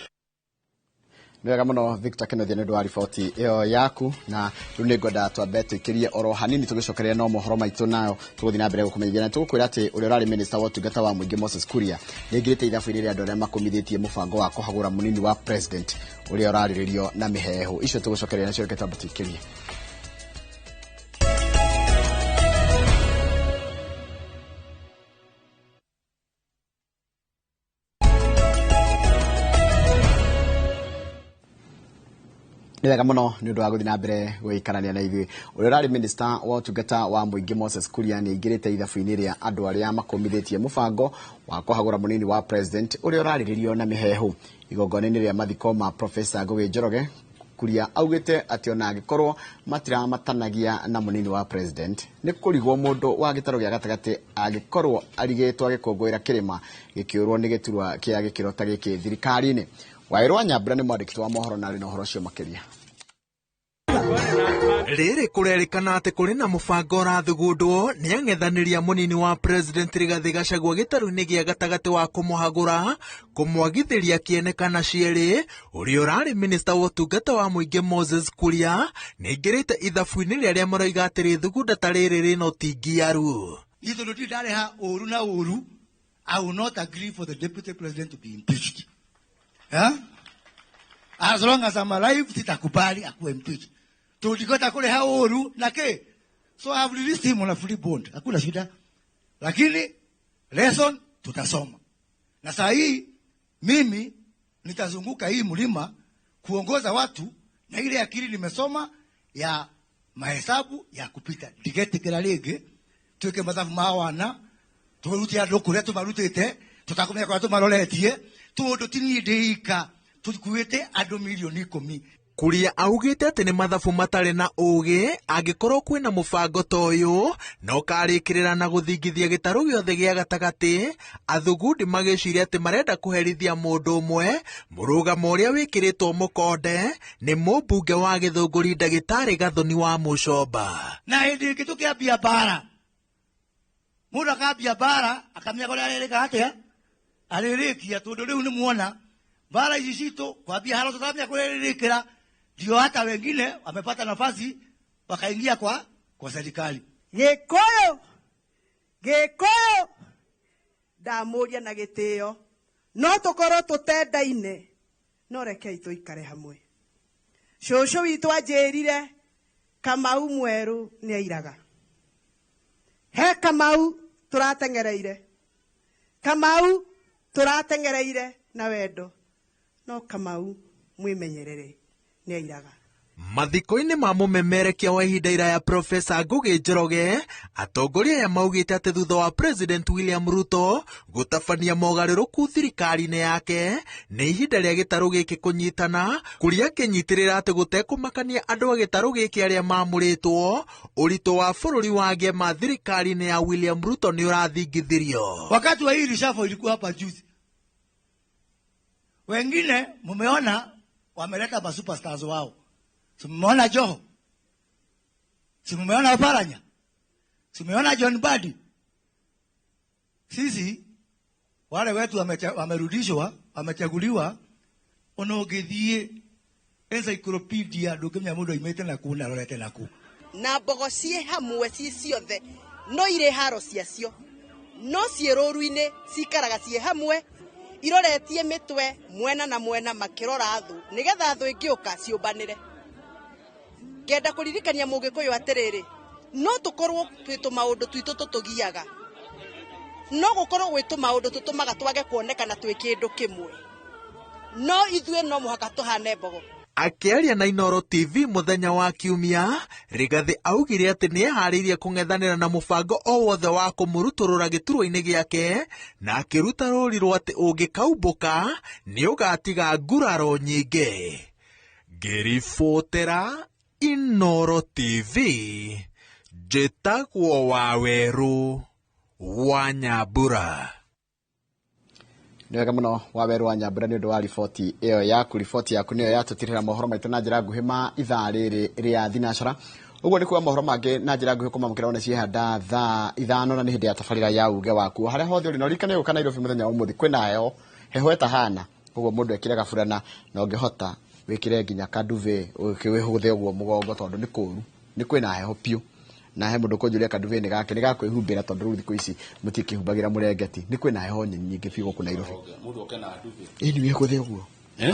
Wega mũno Victor Kinuthia nĩ ũndũ wa riboti ĩyo yaku, na rĩu nĩ ngwenda twambe twĩkĩrie oro hanini tũgĩcokeria no mohoro maitũ nayo tũgũthiĩ na mbere gũkũmenyithia, na tũgũkwĩra atĩ ũrĩa ũrarĩ minister wa ũtungata wa mũingĩ Moses Kuria nĩaingĩrĩte ithabu-inĩ rĩa andũ arĩa makũmithĩtie mũbango wa kũhagũra mũnini wa president ũrĩa ũrarĩrĩrio na mĩheehũ. Icio tũgũcokeria nacio, reke twambe twĩkĩrie. Nĩ wega mũno nĩ ũndũ wa gũthiĩ na mbere gũikarania na ithuĩ. Ũrĩa ũrarĩ minister wa ũtungata wa mũingĩ Moses Kuria nĩ aingĩrĩte ithabu-inĩ rĩa andũ arĩa makũmithĩtie mũbango wa kũhagũra mũnini wa president ũrĩa ũrarĩrĩrio na mĩheehũ. Igongona-inĩ rĩa mathiko ma Professor Ngũgĩ Njoroge Kuria augĩte atĩ ona angĩkorwo matiramatanagia na mũnini wa president nĩ kũrigwo mũndũ wa gĩtarũ gĩa gatagatĩ angĩkorwo arigĩtwo agĩkũngũĩra kĩrĩma gĩkĩũrwo nĩ gĩturwa kĩa gĩkĩro ta gĩkĩ thirikari-inĩ. Waĩrũ wa Nyambura nĩ mwandĩki wa mohoro na arĩ na ũhoro ũcio makĩria. Rĩrĩ kũrerĩkana atĩ kũrĩ na mũbango ũrathugundwo nĩ ang'ethanĩri a mũnini wa president Rigathĩ Gachagua gĩtarũ-inĩ gĩa gatagatĩ wa kũmũhagũra kũmwagithĩria kĩene kana cierĩ ũrĩa ũrarĩ minista wa ũtungata wa mũingĩ Moses Kuria nĩaingĩrĩte ithabu-inĩ rĩa arĩa maroiga atĩ rĩthugunda ta rĩrĩ rĩna ũtingiaru. Niĩ tondũ ndirĩ ndarĩha ũru na ũru, I will not agree for the deputy president to be impeached. Yeah? As long as I'm alive, sitakubali akuwe impeached. Tulikota kule haoru na ke. So I have released him on a free bond. Hakuna shida. Lakini lesson tutasoma. Na saa hii mimi nitazunguka hii mlima kuongoza watu na ile akili nimesoma ya mahesabu ya kupita. Ndigetikira rĩngĩ tuike mathabu ma wana turute andũ kũrĩa tũmarutĩte tũtakũmenya kũrĩa tũmaroretie tondũ ti niĩ ndĩika tũkuĩte andũ milioni 10. Kuria augĩte atĩ nĩ mathabu matarĩ na ũgĩ angĩkorwo kwĩna mũbango ta ũyũ na ũkarĩkĩrĩra na gũthingithia gĩtarũ gĩothe gĩa gatagatĩ athugundi magĩciria atĩ marenda kũherithia mũndũ ũmwe mũrũgamo ũrĩa wĩkĩrĩtwo mũkonde nĩ mũmbunge wa Gĩthũngũri ndagĩtarĩ Gathoni wa Mũcomba. Na hĩndĩ ĩngĩ tũkĩambia mbara mũndũ akambia mbara akamenya kũrĩa arĩrĩka atĩa arĩrĩkia tondũ rĩu nĩ muona mbara ici citũ kwambia haro tũtamenya kũrĩa ĩrĩrĩkĩra ndio hata wengine wamepata nafasi wakaingia kwa serikali. Gĩkũyũ Gĩkũyũ ndamũria na gĩtĩo no tũkorwo tũtendaine no rekei tũikare hamwe. Cũcũ witũ anjĩrire Kamau mwerũ nĩ airaga. He Kamau tũrateng'ereire, Kamau tũrateng'ereire na wendo no Kamau mwĩmenyerere nĩ airaga. Mathiko-inĩ ma mũmemerekia wa ihinda iraya Profesa Ngugi Njoroge atongoria aya maugĩte atĩ thutha wa President William Ruto gũtabania mogarũrũku thirikari-inĩ yake nĩ ihinda rĩa gĩtarũ gĩkĩ kũnyitana kũrĩa kĩnyitĩrĩra atĩ gũtekũmakania andũ a gĩtarũ gĩkĩ arĩa mamũrĩtwo ũritũ wa bũrũri wa ngema thirikari-inĩ ya William Ruto nĩ ũrathingithirio. Wakati wa hii reshuffle ilikuwa hapa juzi, wengine mumeona wameleta ma superstars wao. Si mmeona Joho? Si mmeona Oparanya? Si mmeona John Badi? Sisi wale wetu wamerudishwa, wamechaguliwa, onogethie encyclopedia ndũngĩmenya mũndũ aimĩte na kũ na arorete na kũ. Na mbogo ciĩ hamwe ciĩ ciothe no irĩ haro ciacio no ciĩ rũru-inĩ cikaraga ciĩ hamwe iroretie mĩtwe mwena na mwena makĩrora thũ nĩgetha thũ ĩngĩũka ciũmbanĩre. Ngenda kũririkania mũgĩkũyũ atĩrĩrĩ no tũkorwo twĩ tũmaũndũ twitũ tũtũgiaga no gũkorwo gwĩ tũmaũndũ tũtũmaga twage kuonekana twĩ kĩndũ kĩmwe no ithuĩ no mũhaka tũhane mbogo. Akĩaria na Inooro TV mũthenya wa Kiumia, Rigathĩ augire atĩ nĩeharĩirie kũng'ethanĩra na mũbango o wothe wa kũmũrutũrũra gĩturwa-inĩ gĩake na akĩruta rũũri rwa atĩ ũngĩkaumbũka nĩũgatiga nguraro nyingĩ. Ngĩribotera Inooro TV, njĩtagwo Wawerũ wa Nyambura. Nĩ wega mũno Wawerũ wa Nyambura nĩ ũndũ wa riboti ĩyo yaku. Riboti yaku nĩyo yatũtirĩra mohoro maitũ na njĩra nguhĩ ma ithaa rĩrĩ rĩa thinacara. Ũguo nĩ kuga mohoro mangĩ na njĩra nguhĩ kũmamũkĩra one ciehanda thaa 5 na nĩ hĩndĩ ya tabarĩra ya uge waku harĩa hothe ũrĩ na ũririkane gũka Nairobi mũthenya wa ũmũthĩ kwĩna heho heho ĩtahana koguo mũndũ ekĩre gaburana na ũngĩhota wĩkĩre nginya kaduve wĩhũthe ũguo mũgongo tondũ nĩ kũũru nĩ kwĩna heho piũ na he mũndũ kũnjũria kaduve nĩ gake nĩ gakwĩhumbĩra tondũ rĩu thikũ ici mũtikĩhumbagĩra mũrengeti nĩ kwĩna heho nyingĩ biũ gũkũ Nairobi. Mũndũ oke na nduve ĩni wĩhũthe ũguo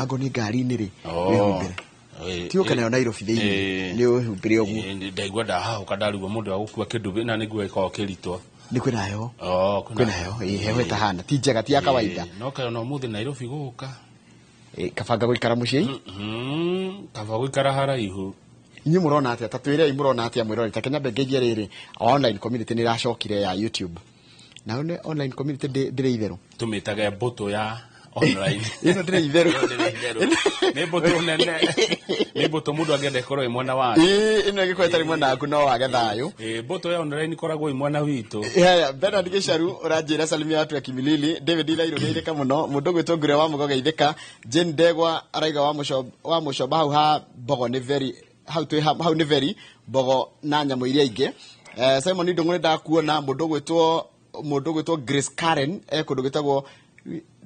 ango nĩ ngari-inĩ rĩ wĩhumbĩre ti ũke nayo Nairobi thĩinĩ nĩ wĩhumbĩre ũguo. Ndaigua ndahahũka ndarigwo mũndũ wa gũkua kĩnduve na nĩguo gĩkoragwo kĩritũ nĩ kwĩna heho kwĩna heho heho ĩtahana ti njega ti ya kawaida no kayo no mũthĩ Nairobi gũka kabanga gũikara mũciĩ kaba gũikara haraihu. Inyuĩ mũrona atĩa ta twĩrei mũrona atĩa mwĩroreri ta Kenya ngeithie rĩrĩ online community nĩ ĩracokire ya YouTube na online community ndĩrĩ itherũ tũmĩtage mbũtũ ya Online. Ĩno ndĩrĩ itherũ. Ĩno ndĩrĩ itherũ. Nĩ mbũtũ nene, nĩ mbũtũ mũndũ angĩenda ĩkorwo ĩ mwena wake. Ĩĩ, ĩno ĩngĩkorwo ĩtarĩ mwena waku no wage thayũ. Ĩ, mbũtũ ya online ĩkoragwo ĩ mwena witũ. Haya, Bernard Gicharu ũranjĩra salimia watu ya Kimilili, David Irairũ geithĩka mũno, mũndũ ũgwĩtwo Ngure wa Mũgo geithĩka, Jane Ndegwa araiga wa Mũcoba, wa Mũcoba hau ha Mbogo nĩ very hau twĩ hau nĩ very Mbogo na nyamũ iria ingĩ. Simon Ndung'u nĩ ndakuona, mũndũ ũgwĩtwo Grace Karen kũndũ gwĩtagwo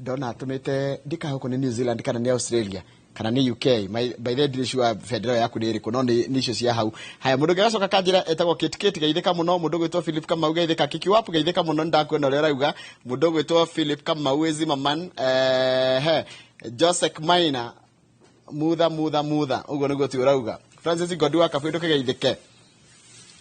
ndona atũmĩte ndikaga gũkũ nĩ New Zealand kana nĩ Australia kana nĩ UK. By the way ndirĩ sure bendera yaku nĩ ĩrĩkũ, no nĩ icio cia hau. Haya, mũndũ ũngĩ agacoka kanjĩra etagwo Kate Kate geithĩka mũno, mũndũ ũgwĩtwo Philip Kamau geithĩka, Kiki Wapu geithĩka mũno, nĩndakuona ũrĩa ũrauga. Mũndũ ũgwĩtwo Philip Kamau wĩ Zimmerman, he Joseph Maina mutha mutha mutha, ũguo nĩguo tu ũrauga. Francis Ngodi wa Kabwe ndũkĩgeithĩke.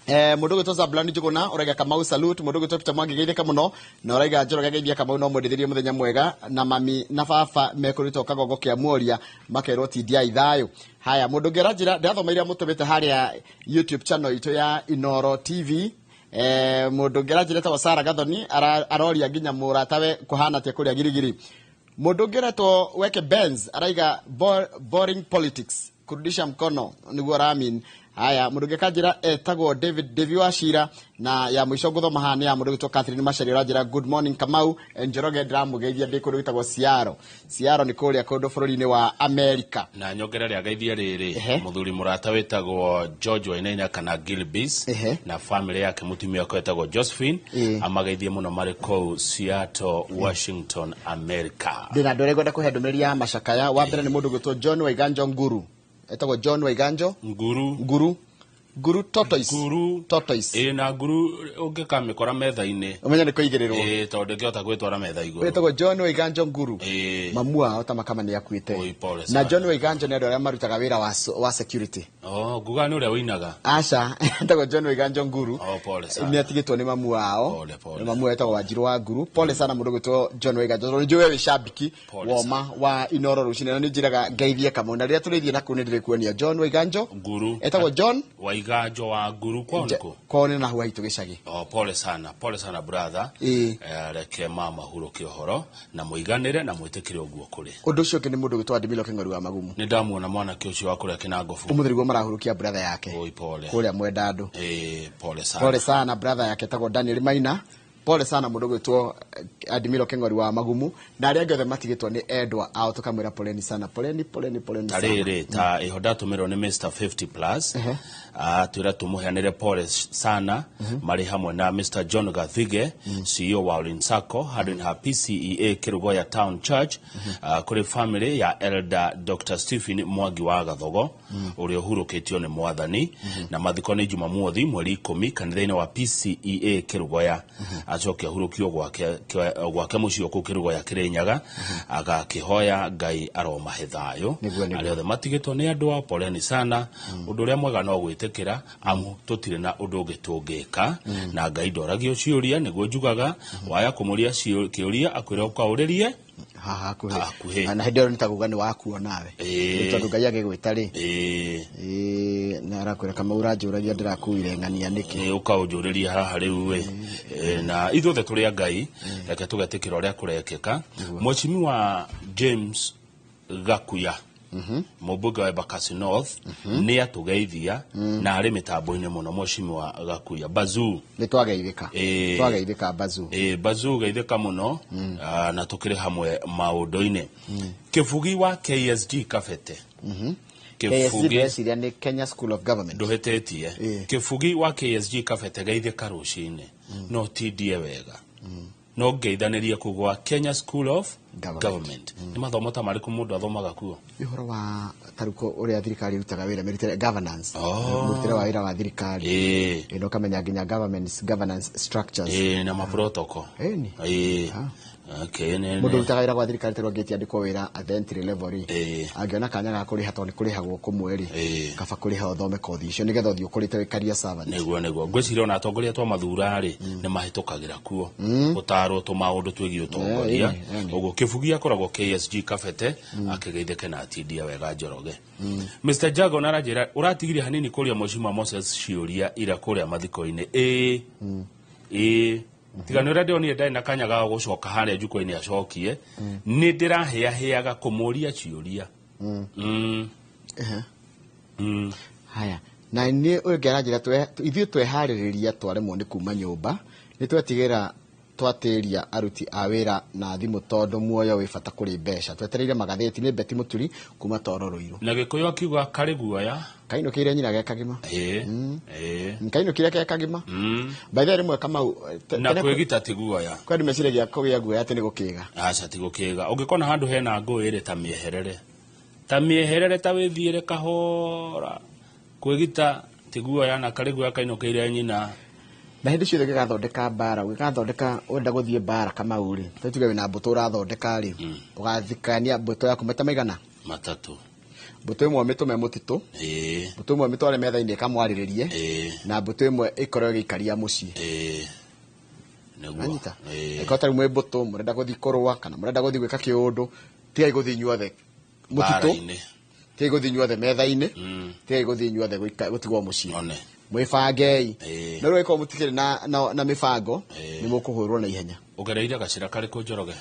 Mũndũ ũgwĩtwo Zablani Njuguna ũraiga Kamau salute, mũndũ ũgwĩtwo Peter Mwangi geithĩka mũno, na ũraiga Njoroge geithia Kamau no mwendithĩrie mũthenya mwega, na mami na baba mekũrĩtwo kagongo kĩa Mworia makerwo tindiai thayũ. Haya, mũndũ ũngĩ aranjĩra ndĩrathoma iria mũtũmĩte harĩa YouTube channel itũ ya Inoro TV. Mũndũ ũngĩ aranjĩra etagwo Sarah Gathoni, aroria nginya mũratawe kũhana atĩa kũrĩa Girigiri. Mũndũ ũngĩ ũretwo Weke Benz araiga boring politics kurudisha mkono nĩguo aramin. Haya, mũndũ ũngĩ akanjĩra etagwo David Devi wa Shira, na ya mũico ngũthoma haha nĩ ya mũndũ ũgwĩtwo Catherine Macharia ũranjĩra good morning Kamau Njoroge, ndĩramũgeithia ndĩ kũndũ gwĩtagwo Seattle. Seattle nĩ kũrĩa kũndũ bũrũri-inĩ wa America. Na nyongerere ageithie rĩrĩ mũthuri mũrata wĩtagwo George Wainaina kana Gilbis na family yake mũtumia wake wĩtagwo Josephine, amageithie mũno marĩ kũu Seattle, Washington, America. Ndĩna andũ arĩa ngwenda kũhe ndũmĩrĩri ya macakaya. Wa mbere nĩ mũndũ ũgwĩtwo John Waiganjo Nguru, etagwo John Waiganjo Nguru. Nguru Nguru tortoise. Nguru tortoise. Ĩ, na nguru ũngĩkamĩkora metha-inĩ ũmenye nĩ kũigĩrĩrwo. Ĩ, tondũ ndĩngĩhota gwĩtwara metha igũrũ. Wĩtagwo John Waiganjo Nguru. Ĩ. Mamu wao ta makama nĩ akuĩte. Oi, pole Na sana. John Waiganjo nĩ andũ arĩa marutaga wĩra wa security. Oh, nguga nĩ ũrĩa ũinaga. Aca, etagwo John Waiganjo Nguru. Oh, pole sana. Nĩ atigĩtwo nĩ mamu wao. Pole, pole. Mamu wao etagwo Wanjiru wa Nguru. Pole sana mũndũ ũgwĩtwo John Waiganjo. Tondũ nĩnjũĩ we wĩ cambiki Pole woma wa Inoro rũcinĩ, na nĩnjĩraga ngeithie Kamau. Na rĩrĩa tũrĩthiĩ na kũu nĩndĩrĩkuonia John Waiganjo Nguru. Etagwo John Waiganjo wa Nguru. Kwao nĩkũ? Kwao nĩ na hau haitũ gĩcagi. Oh, pole sana, pole sana brother. Ĩ. Reke mama hurũke ũhoro na mũiganĩre na mwĩtĩkĩre ũguo kũrĩ. Ũndũ ũcio ũngĩ nĩ mũndũ ũgwĩtwo Adimilo Kĩng'ori wa Magumu. Nĩ ndamuona mwanake ũcio wa kũrĩa Kĩnangobu. Ũmũthĩ nĩguo marahurũkia brother yake. Oi, pole. Kũrĩa Mwendandũ. Ĩ, pole sana. Pole sana brother yake etagwo Daniel Maina. Pole sana mũndũ ũgwĩtwo Adimilo Kĩng'ori wa Magumu, na arĩa angĩ othe matigĩtwo nĩ endwa ao, tũkamwĩra poleni sana, poleni poleni poleni Ta sana. rĩrĩ ta ĩho ndatũmĩrwo nĩ Mr 50 plus, atwĩra tũmũheanĩre pole sana marĩ hamwe na Mr John Gathige, CEO wa Olin Sacco handũ ha PCEA Kĩrũgoya Town Church, kũrĩ family ya Elder Dr Stephen Mwangi wa Gathogo ũrĩa ũhurũkĩtio nĩ mwathani, na mathiko nĩ Jumamothi mweri 10 kanitha-inĩ wa PCEA Kĩrũgoya. Acoke ahurũkio gwake mũciĩ kũu Kĩrũgoya Kĩrĩnyaga, agakĩhoya Ngai aromahe thayũ. Nĩguo, nĩguo. Arĩa othe matigĩtwo nĩ andũ ao, poleni sana. Ũndũ ũrĩa mwega no gwĩtĩkĩra, amu tũtirĩ na ũndũ ũngĩ tũngĩka, na Ngai ndoragio ciũria, nĩguo njugaga waya kũmũria kĩũria akwĩra ũkaũrĩrie haha hakuhĩ. Hakuhĩ. Na hĩndĩ ĩyo nĩtakuga nĩ wakuo nawe. Ĩĩ. Tondũ Ngai agĩgwĩta rĩ. Ĩĩ. Ĩĩ, na arakwĩra Kamau ũranjũragia ndĩrakuire ng'ania nĩkĩ. Ĩĩ, ũkaũnjũrĩria haha rĩu ĩ. Ĩĩ, na ithuothe tũrĩ a Ngai, reke tũgetĩkĩra ũrĩa kũrekĩka. Mheshimiwa James Gakuya, mũmbunge wa Embakasi North, nĩ atũgeithia na arĩ mĩtambo-inĩ mũno. Mheshimiwa Gakuya Bazuu, Nĩ twageithĩka. Ĩĩ. Twageithĩka Bazuu. Ĩĩ, Bazuu geithĩka mũno, na tũkĩrĩ hamwe maũndũ-inĩ. Kĩbugi wa KSG Kabete. KSG ndĩreciria nĩ Kenya School of Government. Ndũhĩtĩtie. Kĩbugi wa KSG Kabete geithĩka rũcinĩ, no tindie wega, no ngeithanĩrie kũu gwa Kenya School of Government. Nĩ mathomo ta marĩkũ mũndũ athomaga kuo? Nĩ ũhoro wa taruko ũrĩa thirikari ĩrutaga wĩra, mĩrutĩre governance. Oh. Mũrutĩre wa wĩra wa thirikari. Ĩĩ. Ĩno ũkamenya nginya governance structures. Ĩĩ, na maprotocol. Ĩni. Ĩĩ. Okay, Mũndũ ũrutaga wĩra gwa thirikari tarĩu angĩtiandĩkwo wĩra at the entry level rĩ, angĩona kanya ga kũrĩha tondũ nĩ kũrĩhagwo kũmwe rĩ, kaba kũrĩha ũthome kothi icio nĩgetha ũthiĩ ũkũrĩte wĩ career servant. Nĩguo, nĩguo ngwĩciria ona atongoria twa mathura rĩ nĩ mahĩtũkagĩra kuo gũtarwo tũmaũndũ twĩgiĩ ũtongoria. Ũguo Kĩbugi akoragwo KSG Kabete akĩgeithĩke na atindia wega Njoroge. Mr Jago aranjĩra ũratigirie hanini kũria Mheshimiwa Moses ciũria ira kũrĩa mathiko-inĩ. Ĩĩ, ĩĩ. Tiga nĩ ũrĩa ndĩronire ndarĩ na kanya ga gũcoka harĩa njukwa-inĩ acokie, nĩ ndĩrahĩahĩaga kũmũria ciũria. Haya, na niĩ ũyũ ũngĩ aranjĩra ithuĩ tweharĩrĩria twaremwo nĩ kuma nyũmba nĩ twetigĩra twatĩria aruti a wĩra na thimũ tondũ muoyo wĩ bata kũrĩ mbeca. Twetereire magathĩti nĩ Betty Mũturi kuma Toro Rũirũ. Na Gĩkũyũ akiuga karĩ guoya kainũkĩire nyina ge kagima. Kainũkĩire ke kagima. By the way rĩmwe Kamau na kwĩgita ti guoya. Kwĩ andũ meciragia kũgĩa guoya atĩ nĩ gũkĩga. Aca ti gũkĩga. Ũngĩkona handũ hena ngũĩ rĩ, ta mĩeherere, ta mĩeherere, ta wĩthiĩre kahora. Kwĩgita ti guoya na karĩ guoya kainũkĩire nyina. Na hĩndĩ ciothe ũgĩgathondeka mbara, ũgĩgathondeka wenda gũthiĩ mbara Kamau rĩ, tuge wĩna mbũtũ ũrathondeka rĩ, ũgathikania mbũtũ yaku maita maigana? Matatũ. Mbũtũ ĩmwe mĩtũme mũtitũ, mbũtũ ĩmwe mĩtware metha-inĩ ĩkamwarĩrĩrie, na mbũtũ ĩmwe ĩkorwo ĩgĩikaria mũciĩ. Anyita. Ĩkorwo ta rĩu mwĩ mbũtũ mũrenda gũthiĩ kũrũa kana mũrenda gũthiĩ gwĩka kĩũndũ, tigai gũthiĩ inyuothe mũtitũ, tigai gũthiĩ inyuothe metha-inĩ, tigai gũthiĩ inyuothe gũtigwo mũciĩ. Mwĩbangei. No rĩu ĩkorwo mũtikĩrĩ na mĩbango, nĩ mũkũhũrwo na ihenya. Ũgereire gacĩra karĩkũ Njoroge?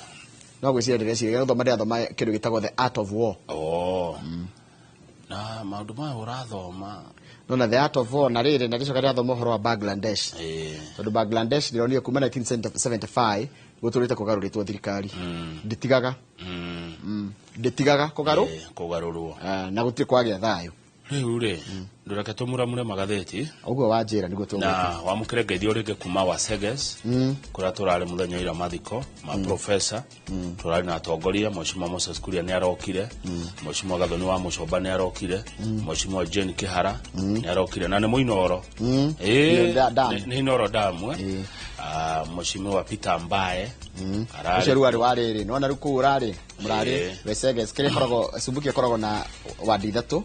No gwĩciria ndĩreciria gũthoma ndĩrathoma kĩndũ gĩtagwo The Art of War. Na maũndũ maya ũrathoma. No na The Art of War na rĩrĩ na ndĩcoka ndĩrathoma ũhoro wa Bangladesh. Tondũ Bangladesh ndĩronire kuma 1975 gũtũrĩte kũgarũrĩtwo thirikari. Ndĩtigaga. Ndĩtigaga kũgarũrwo. Na gũtirĩ kwagĩa thayũ. Rĩu rĩ, ndũreke tũmuramure magathĩti. Ũguo wanjĩra nĩguo tũgwĩka. Na wamũkĩre ngeithio rĩngĩ kuma Waseges, kũrĩa tũrarĩ mũthenya ira mathiko ma professor. Tũrarĩ na atongoria, Mheshimiwa Moses Kuria nĩ arokire, Mheshimiwa Gathoni wa Mũcomba nĩ arokire, Mheshimiwa Jane Kĩhara nĩ arokire, na nĩ Mũinoro. Nĩ Inooro Damu. Mheshimiwa Peter Mbae ararĩ. Ũcio rĩu arĩ wa rĩrĩ, nĩwona rĩu kũu ũrarĩ, mũrarĩ Weseges, kĩrĩa ĩkoragwo Subukia ĩkoragwo na wadi ithatũ,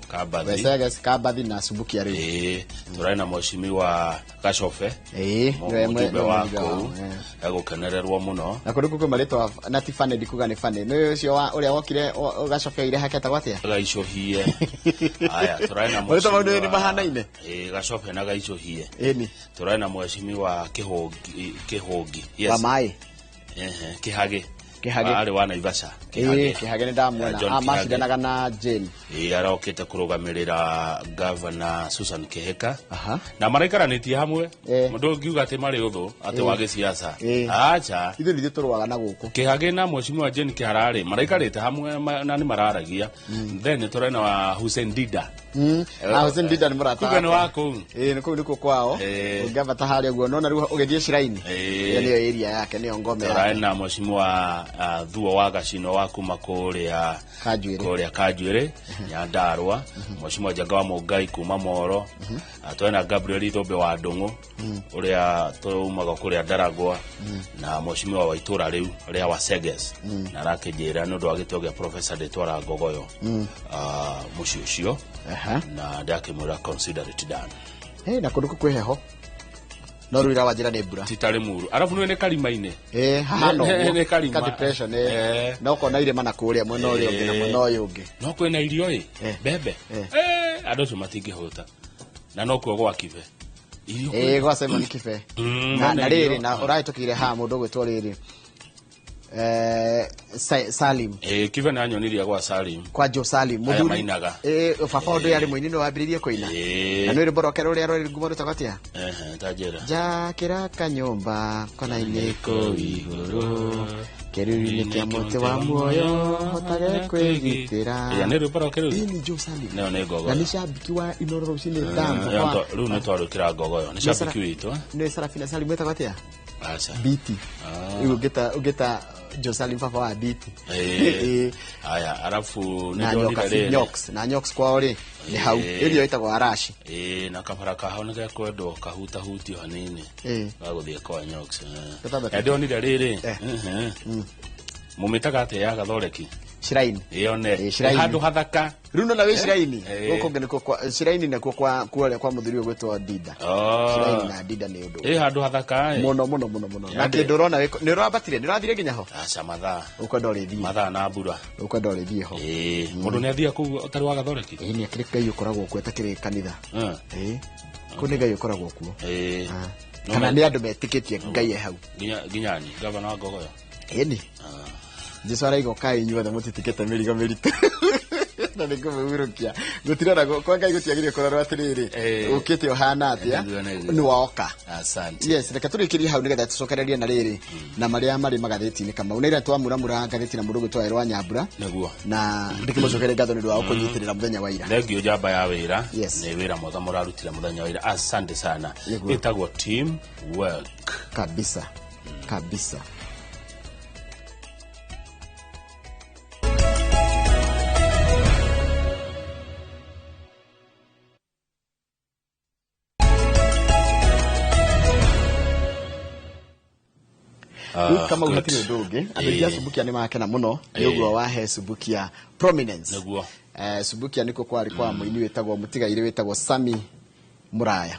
Weseges, Kabathi na Subukia rĩu. Tũrarĩ na Mheshimiwa Gacobe, mũjumbe wa kũu, egũkenererwo mũno. Na kũndũ kũu kwĩ marĩtwa na ti Fanny, ndikuga nĩ Fanny. Nĩ ũcio ũrĩa wokire Gacobe oire hake etagwo atĩa? Gaicũhie. Aya, tũrarĩ na Marĩtwa mau nĩ mahanaine? Gacobe na Gaicũhie. Ĩni. Tũrarĩ na Mheshimiwa Kĩhũngi. Wa maĩ. Kĩhagĩ. Kĩhagĩ. Arĩ wa Naivasha. Kĩhagĩ nĩ ndamuona. Macindanaga na Jane. Arokĩte kũrũgamĩrĩra Governor Susan Kĩhĩka. Na maraikaranĩtie hamwe. Mũndũ ũngiuga atĩ marĩ ũthũ, atĩ wa gĩciaca. Acha. Ithuĩ nithuĩ tũrũaga na gũkũ. Kĩhagĩ na Mheshimiwa Jane Kĩhara rĩ, maraikarĩte hamwe na nĩ mararagia. Then tũrarĩ na Hussein Dida. Hussein Dida nĩ mũrata. Kuga nĩ wa kũu. Nĩ kũu nĩkuo kwao. Ũngĩambata harĩa ũguo nona rĩu ũgĩthiĩ Shrine. Ĩyo nĩyo area yake, nĩyo ngome yake. Tũrarĩ na Mheshimiwa Thuo wa Gacino wa kuma kũrĩa Kanjuĩrĩ. Kũrĩa Kanjuĩrĩ, Nyandarua. Mheshimiwa Njenga wa Mũngai kuma Moro. Tũrarĩ na Gabriel Ithũmbe wa Ndũng'ũ, ũrĩa tũumaga kũrĩa Ndaragwa, na Mheshimiwa wa itũra rĩu rĩa Waseges. Na arakĩnjĩra nĩ ũndũ wa gĩtĩo gĩa Professor ndĩtwara Ngogoyo mũciĩ ũcio. Na ndakĩmwĩra consider it done. Na kũndũ kũu kwĩ heho. No rĩu ira wanjĩra nĩ mbura. Ti tarĩ muru. Arabu nĩ karima-inĩ. Hahana ũguo. Nĩ karima. Ka depression, No ũkona irĩma na kũrĩa mwena ũrĩa ũngĩ na mwena ũyũ ũngĩ. No kwĩna irio ĩ, mbembe. Andũ acio matingĩhũta. Na no kuo gwa Kibe. Irio Gwa Simon Kibe. Na rĩrĩ na ũrahĩtũkĩire haha mũndũ ũgwĩtwo rĩrĩ. Salim. Kibe nĩ anyonirie gwa Salim. Kwa Joe Salim. Aya mainaga. Baba ũndũ yarĩ mũini nĩ wambĩrĩirie kũina. Na nĩ rwĩmbo rwake rũrĩa rwarĩ ngumo rwĩtagwo atĩa? Ta njĩra. Njakĩra kanyũmba kona-inĩ kũu igũrũ, kĩruru-inĩ kĩa mũtĩ wa muoyo hotage kwĩgitĩra. Ĩya nĩ rwĩmbo rwake rũu? Nĩ Joe Salim. Nĩyo nĩ Ngogoyo. Na nĩ cambiki wa Inooro rũcinĩ Dam. Rĩu nĩ twarũkĩra Ngogoyo. Nĩ cambiki witũ. Nĩ Sarafina Salim wĩtagwo atĩa? Aca. Biti. Rĩu ũngĩta Joe Salim baba wa Biti. Aya, arabu nĩ Na ndonire rĩrĩ. Nyox, na Nyox kwao rĩ, nĩ hau. Ĩrĩa ĩtagwo Arashi. Na kabara kaho nĩ gekwendwo kahutahutio hanini. Gagũthiĩ kwa Nyox. Gatabatĩ. Ndonire rĩrĩ. Mũmĩtaga atĩa ya Gathoreki? Shrine. Ĩyone. Shrine. Handũ hathaka. Rĩu nona wĩ Shrine. Gũkũ ũngĩ nĩkuo kwa Shrine nĩkuo kwa kuoria kwa mũthuri ũyũ ũgwĩtwo Dida. Shrine na Dida nĩ ũndũ. Handũ hathaka ĩ. Mũno mũno mũno mũno. Na kĩndũ ũrona nĩ ũrambatire, nĩ ũrathire nginya ho? Aca, mathaa. Ũkwenda ũrĩthiĩ. Mathaa na mbura. Ũkwenda ũrĩthiĩ ho. Mũndũ nĩ athiaga kũu ũtarĩ wa Gathoreki? Nĩ akĩrĩ Ngai ũkoragwo kuo atakĩrĩ kanitha. Kũu nĩ Ngai ũkoragwo kuo. Kana nĩ andũ metĩkĩtie Ngai e hau. Nginya ni gavana wa Ngogoyo. Ĩni. Jesu araiga ũkai inyuothe mũtitikĩte mĩrigo mĩritũ na nĩ ngũmũhurũkia. Gũtirora kwa Ngai gũtiagĩrĩire kũrorwo atĩrĩrĩ, ũkĩte ũhana atĩa, nĩ woka. Asante. Yes, reke tũrĩkĩrie hau nĩgetha tũcokererie na rĩrĩ na marĩa marĩ magathĩti-inĩ Kamau. Na ira twamuramura ngathĩti na mũndũ ũgwĩtwo Erwa Nyambura. Nĩguo. Na ndĩkĩmũcokerie ngatho nĩ ũndũ wa gũkũnyitĩrĩra mũthenya wa ira. Thank you njamba ya wĩra. Nĩ wĩra mwega mũrarutire mũthenya wa ira. Asante sana. Nĩguo. Ĩtagwo team work. Kabisa. Kabisa. Rĩu Kamau hatirĩ ũndũ ũngĩ. Andũ aingĩ a Subukia nĩ makena mũno nĩ ũguo wahe Subukia prominence. Nĩguo. Subukia nĩkuo kwarĩ kwa mũini wĩtagwo mũtigairĩ wĩtagwo Sami Mũraya.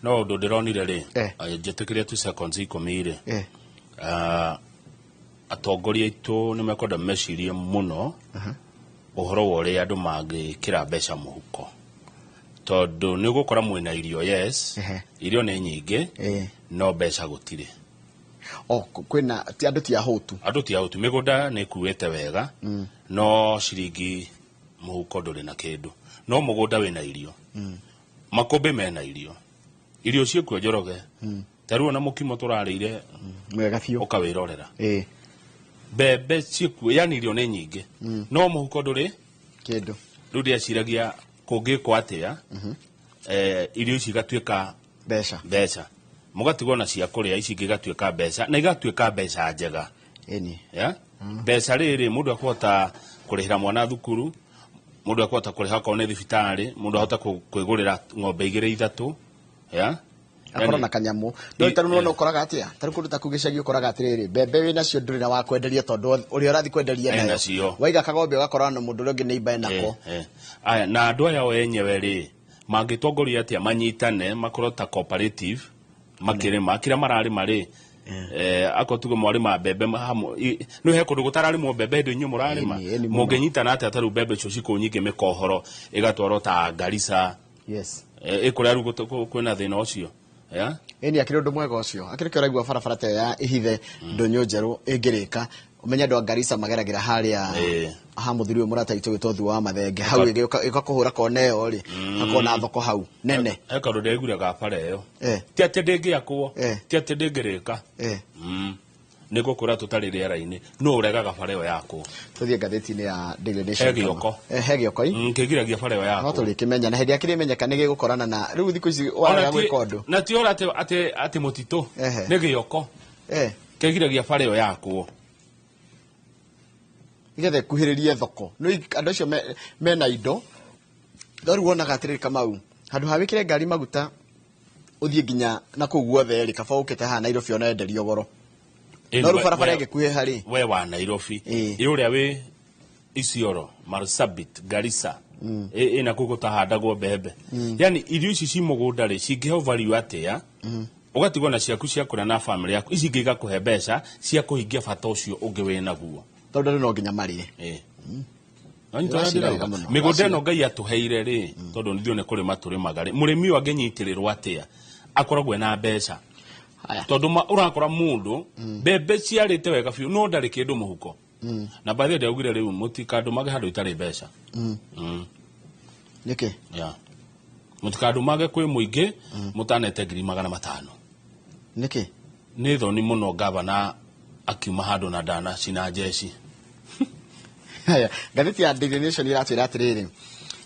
No ũndũ ndĩronire rĩ, njĩtĩkĩrie tu seconds 10 rĩ. Atongoria aitũ nĩ mekwenda mecirie mũno ũhoro wa ũrĩa andũ mangĩkĩra mbeca mũhuko. Tondũ nĩ ũgũkora mwĩna irio, yes, irio nĩ nyingĩ, no mbeca gũtirĩ. O kwĩna ti andũ ti ahũtu. Andũ ti ahũtu, mĩgũnda nĩ ĩkuĩte wega, no ciringi mũhuko ndũrĩ na kĩndũ. No mũgũnda wĩna irio. Makũmbĩ mena irio. Irio ciĩkuo Njoroge. Ta rĩu ona mũkimo tũrarĩire mwega biũ. Ũkawĩrorera. Mbembe ciĩkuo, yani irio nĩ nyingĩ. No mũhuko ndũrĩ kĩndũ. Rĩu ndĩreciragia kũngĩkwo atĩa, irio ici igatuĩka mbeca. Mbeca. Mũgatigwo na cia kũrĩa, ici ingĩ igatuĩka mbeca, na igatuĩka mbeca njega. Ĩni. Yeah? Mbeca rĩrĩ, mũndũ akũhota kũrĩhĩra mwana thukuru, mũndũ akũhota kũrĩha okorwo nĩ thibitarĩ, mũndũ ahota kwĩgũrĩra ng'ombe 2 3. Yeah? Akorwo na kanyamũ. No ta rĩu nĩ ũkoraga atĩa? Ta rĩu kũndũ ta kũu gĩcagi ũkoraga atĩrĩrĩ, mbembe wĩ nacio ndũrĩ na wa kwenderia tondũ ũrĩa ũrathiĩ kwenderia Ena nayo. cio. Waiga kagombe ũgakora na mũndũ ũrĩa ũngĩ neighbor enako. Aya, na andũ aya o enyewe rĩ, mangĩtongoria atĩa manyitane, makorwo ta cooperative, makĩrĩma, kĩrĩa mararĩma rĩ, akorwo tuge mwarĩma mbembe hamwe, nĩ he kũndũ gũtararĩmwo mbembe hĩndĩ inyuĩ mũrarĩma. Ĩni, mũno. Mũngĩnyitana atĩa ta rĩu mbembe icio cikũ nyingĩ mĩkohoro, ĩgatwarwo ta Garissa. Yes. Ĩkũrĩa rĩu kwĩna thĩna ũcio. Yeah? Ĩni, akĩrĩ ũndũ mwega ũcio. Akĩrĩ kĩo ũraigua barabara ta ĩyo ya Ihithe ndũnyũ njerũ ĩngĩrĩka. Ũmenye andũ a Garissa mageragĩra harĩa ha mũthuri ũyũ mũrata witũ wĩtwo Thuo wa Mathenge. Hau ĩgĩũka kũhũra kona ĩyo rĩ, hakorwo na thoko hau nene. He kaũndũ ndĩraiguire ga bara ĩyo. Ti atĩ ndĩngĩakwo, ti atĩ ndĩngĩrĩka. Nĩ ngũkwĩra tũtarĩ rĩera-inĩ. Nũ ũregaga bara ĩyo yakwo? Tũthiĩ ngathĩti-inĩ ya Daily Nation. He gĩoko. He gĩoko i? Kĩgiragia bara ĩyo yakwo. No tũrĩkĩmenya, na hĩndĩ ĩrĩa kĩrĩmenyeka nĩ gĩgũkorana na rĩu thikũ ici warega gwĩka ũndũ. Na ti ũrĩa atĩ mũtitũ. Nĩ gĩoko. Kĩgiragia bara ĩyo yakwo. Nĩgetha ĩkuhĩrĩrie thoko. Nĩ andũ acio mena indo. No rĩu wonaga atĩrĩrĩ Kamau, handũ ha wĩkĩre ngari maguta ũthiĩ nginya na kũu guothe rĩ, kaba ũkĩte haha Nairobi ona enderio goro. No rĩu barabara ĩngĩkuhĩha rĩ. We wa Nairobi. Ĩ ũrĩa wĩ Isiolo, Marsabit, Garissa. Ĩna kũu gũtahandagwo mbembe. Yani irio ici ci mũgũnda rĩ, cingĩheo value atĩa? Ũgatigwo na ciaku cia kũrĩa na family yaku. Ici ingĩ igakũhe mbeca cia kũhingia bata ũcio ũngĩ wĩ naguo. Tondũ andũ no nginya marĩe. No nyita ũrĩa ndĩrauga. Mĩgũnda ĩno Ngai atũheire rĩ, tondũ ithuĩ nĩ kũrĩma tũrĩmaga rĩ, mũrĩmi ũyũ angĩnyitĩrĩrwo atĩa akoragwo ena mbeca. Tondũ ũrakora mũndũ mbembe ciarĩte wega biũ no ndarĩ kĩndũ mũhuko. Na by the way ndaugire rĩu mũtikandũmage handũ itarĩ mbeca. Nĩkĩ? Yeah. Mũtikandũmage kwĩ mũingĩ mũtanete 500,000. Nĩkĩ? Nĩ thoni mũno gavana akiuma handũ na ndana cina njeci. Haya, ngathĩti ya Daily Nation iratwĩra atĩrĩrĩ,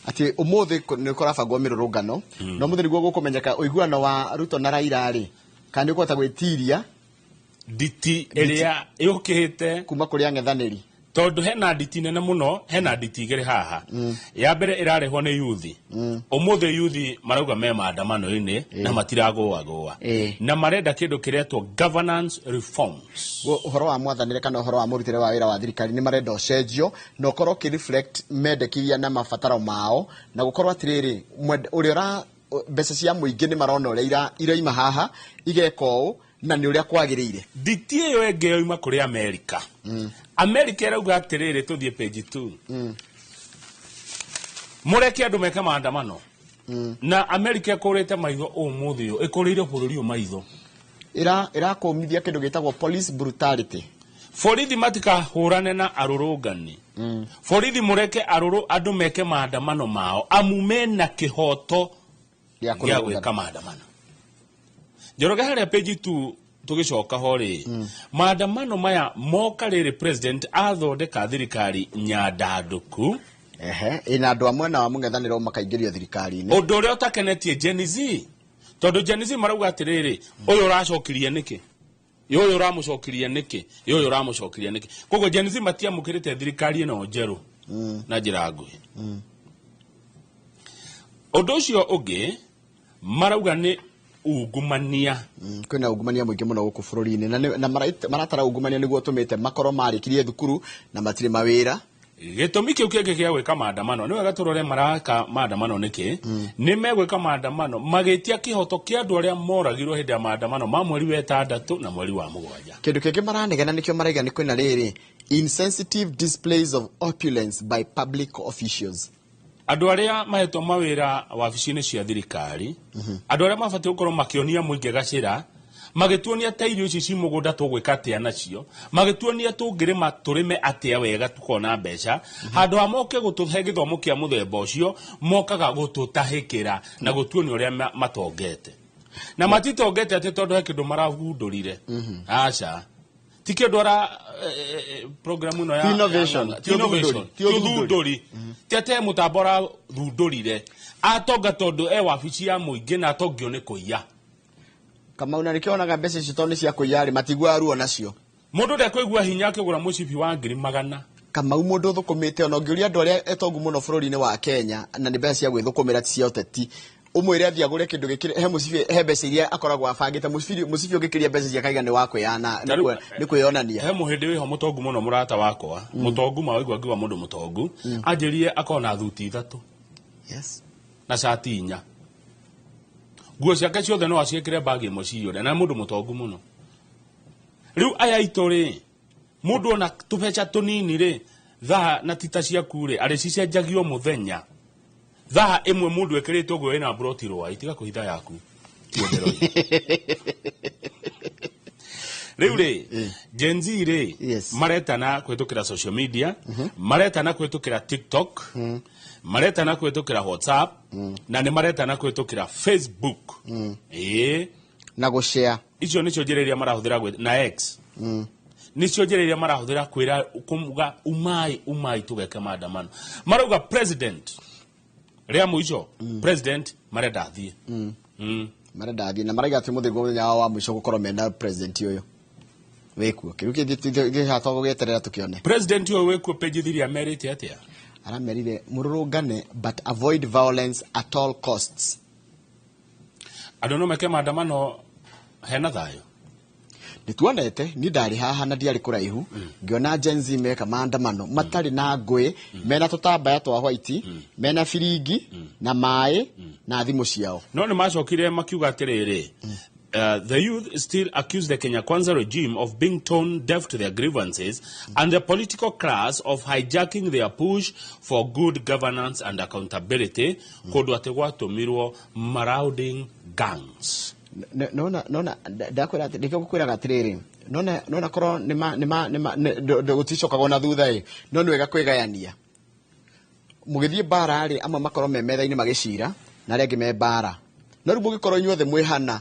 atĩ ũmũthĩ nĩ kũrabangwo mĩrũrũngano, na ũmũthĩ nĩguo gũkũmenyeka ũiguano wa Ruto na Raila rĩ, kana nĩ ũkũhota gwĩtiria nditi ĩrĩa yũkĩte kuma kũrĩ ang'ethanĩri. Tondũ hena nditi nene mũno, hena nditi igĩrĩ haha. Ya mbere ĩrarehwo nĩ yuthi. Ũmũthĩ yuthi marauga me maandamano-inĩ na matiragũagũa. Na marenda kĩndũ kĩretwo governance reforms. Ũhoro wa mwathanĩre kana ũhoro wa mũrutĩre wa wĩra wa thirikari nĩ marenda ũcenjio na ũkorwo ũkĩ reflect mendekithia na mabataro mao, na gũkorwo atĩrĩrĩ, ũrĩa ũra mbeca cia mũingĩ nĩ marona ũrĩa iraima haha igeka ũũ na nĩ ũrĩa kwagĩrĩire. Nditi ĩyo ĩngĩ yoima kũrĩ Amerika. Amerika ĩrauga atĩrĩrĩ, tũthiĩ page 2. Mũreke andũ meke maandamano. Na Amerika ĩkũrĩte maitho ũmũthĩ ũyũ, ĩkũrĩire bũrũri ũyũ maitho. Ĩrakũmithia kĩndũ gĩtagwo police brutality. Borithi matikahũrane na arũrũngani. Borithi mũreke arũrũ andũ meke maandamano mao amu mena kĩhoto gĩa gĩa gwĩka maandamano. Njoroge harĩa page 2 tũgĩcoka ho rĩ, maandamano maya moka rĩrĩ president athondeka thirikari nyandandũku. Ehe, ĩna andũ a mwena wa mũng'ethanĩro makaingĩrio thirikari-inĩ. Ũndũ ũrĩa ũtakenetie Gen Z, tondũ Gen Z marauga atĩrĩrĩ, ũyũ ũracokirie nĩkĩ, ũyũ ũramũcokirie nĩkĩ, ũyũ ũramũcokirie nĩkĩ. Koguo Gen Z matiamũkĩrĩte thirikari ĩno njerũ na njĩra nguhĩ. Ũndũ ũcio ũngĩ marauga nĩ ungumania. Kwĩna ungumania mũingĩ mũno gũkũ bũrũri-inĩ na maratara ungumania nĩguo ũtũmĩte makorwo marĩkirie thukuru na matirĩ mawĩra. Gĩtũmi kĩu kĩngĩ gĩa gwĩka maandamano nĩ wega tũrore maraka maandamano nĩkĩ. Nĩ megwĩka maandamano magĩtia kĩhoto kĩa andũ arĩa moragirwo hĩndĩ ya maandamano ma mweri wa 6 na mweri wa 7. Kĩndũ kĩngĩ maranegena nĩkĩo maraiga nĩ kwĩna rĩrĩ insensitive displays of opulence by public officials. Andũ arĩa mahetwo mawĩra wabici-inĩ cia thirikari, andũ arĩa mabatiĩ gũkorwo makĩonia mũingĩ gacĩra, magĩtuonia ta irio ici ci mũgũnda tũgwĩka atĩa nacio, magĩtuonia tũngĩrĩma tũrĩme atĩa wega tukona mbeca, handũ ha moke gũtũhe gĩthomo kĩa mũthemba ũcio, mokaga gũtũtahĩkĩra na gũtuonia ũrĩa matongete. Na matitongete atĩ tondũ he kĩndũ maragundũrire. Aca. Ti kĩndũ ara programu ĩno ya innovation, ti innovation, ti ũthundũri. Ti atĩ mũtambo ũrathundũrire. Atonga tondũ e wabici ya mũingĩ na atongio nĩ kũiya. Kamau na nĩkĩo onaga mbeca icio tondũ nĩ cia kũiya rĩ, matiguaga ruo nacio. Mũndũ ndekũigua hinya akĩgũra mũcibi wa 100,000. Kamau mũndũ ũthũkũmĩte ona ũngĩũria andũ arĩa etongu mũno bũrũri-inĩ wa Kenya na nĩ mbeca cia gwĩthũkũmĩra ti cia ũteti, ũmwĩre athiĩ agũre kĩndũ gĩkĩrĩ he mũcibi he mbeca iria akoragwo abangĩte, mũcibi ũngĩkĩria mbeca cia kaiga nĩ wa kwĩyana, nĩ kwĩyonania. He mũhĩndĩ wĩho mũtongu mũno mũrata wakwa, mũtongu ma waigua ngiuga mũndũ mũtongu, anjĩrire akorwo na thuti 3. Yes. Na cati 4. Nguo ciake ciothe no aciĩkĩre bagi ĩmwe ciyũre, na mũndũ mũtongu mũno. Rĩu aya aitũ rĩ, mũndũ ona tũbeca tũnini rĩ, thaa na tita ciaku rĩ, arĩ cicenjagio mũthenya. Thaa ĩmwe mũndũ ekĩrĩte ũguo ĩna mburoti rwai, tiga kũhitha yaku. Rĩu rĩ, Gen Z rĩ, maretana kũhĩtũkĩra social media, maretana kũhĩtũkĩra TikTok, maretana kũhĩtũkĩra WhatsApp, na nĩ maretana kũhĩtũkĩra Facebook. Na gũshare. Icio nĩcio njĩra iria marahũthĩra na X. Nĩcio njĩra iria marahũthĩra kwĩra kũmuga umai umai tũgeke maandamano. Marauga president rĩa mũico, president marenda athiĩ. Marenda athiĩ na maraiga atĩ mũthenya mũthenya wao wa mũico gũkorwo mena president ũyũ wĩkuo. Kĩu kĩngĩ haha tũgũgĩeterera tũkĩone. President ũyũ wĩkuo page 3 amerite atĩa? Aramerire mũrũrũngane but avoid violence at all costs. Andũ no meke maandamano hena thayũ. Nĩtuonete ni ndarĩ haha na ndiarĩ kũraihu ngĩona Gen Z meka maandamano matarĩ na ngũĩ, mena tũtambaya twa white, mena biringi na maĩ na thimũ ciao. No nĩ macokire makiuga atĩrĩrĩ, the youth still accuse the Kenya Kwanza regime of being tone deaf to their grievances and the political class of hijacking their push for good governance and accountability, kũndũ atĩ gwatũmirwo marauding gangs. Nona nona ndakwĩra atĩ nĩkĩo ngũkwĩraga atĩrĩrĩ, nona nona korwo nĩma nĩma nĩma gũticokagwo na thutha ĩ, no nĩ wega kwĩgayania. Mũgĩthiĩ mbara rĩ, amwe makorwo me metha-inĩ magĩcira na arĩa angĩ me mbara. No rĩu mũngĩkorwo inyuothe mwĩhana,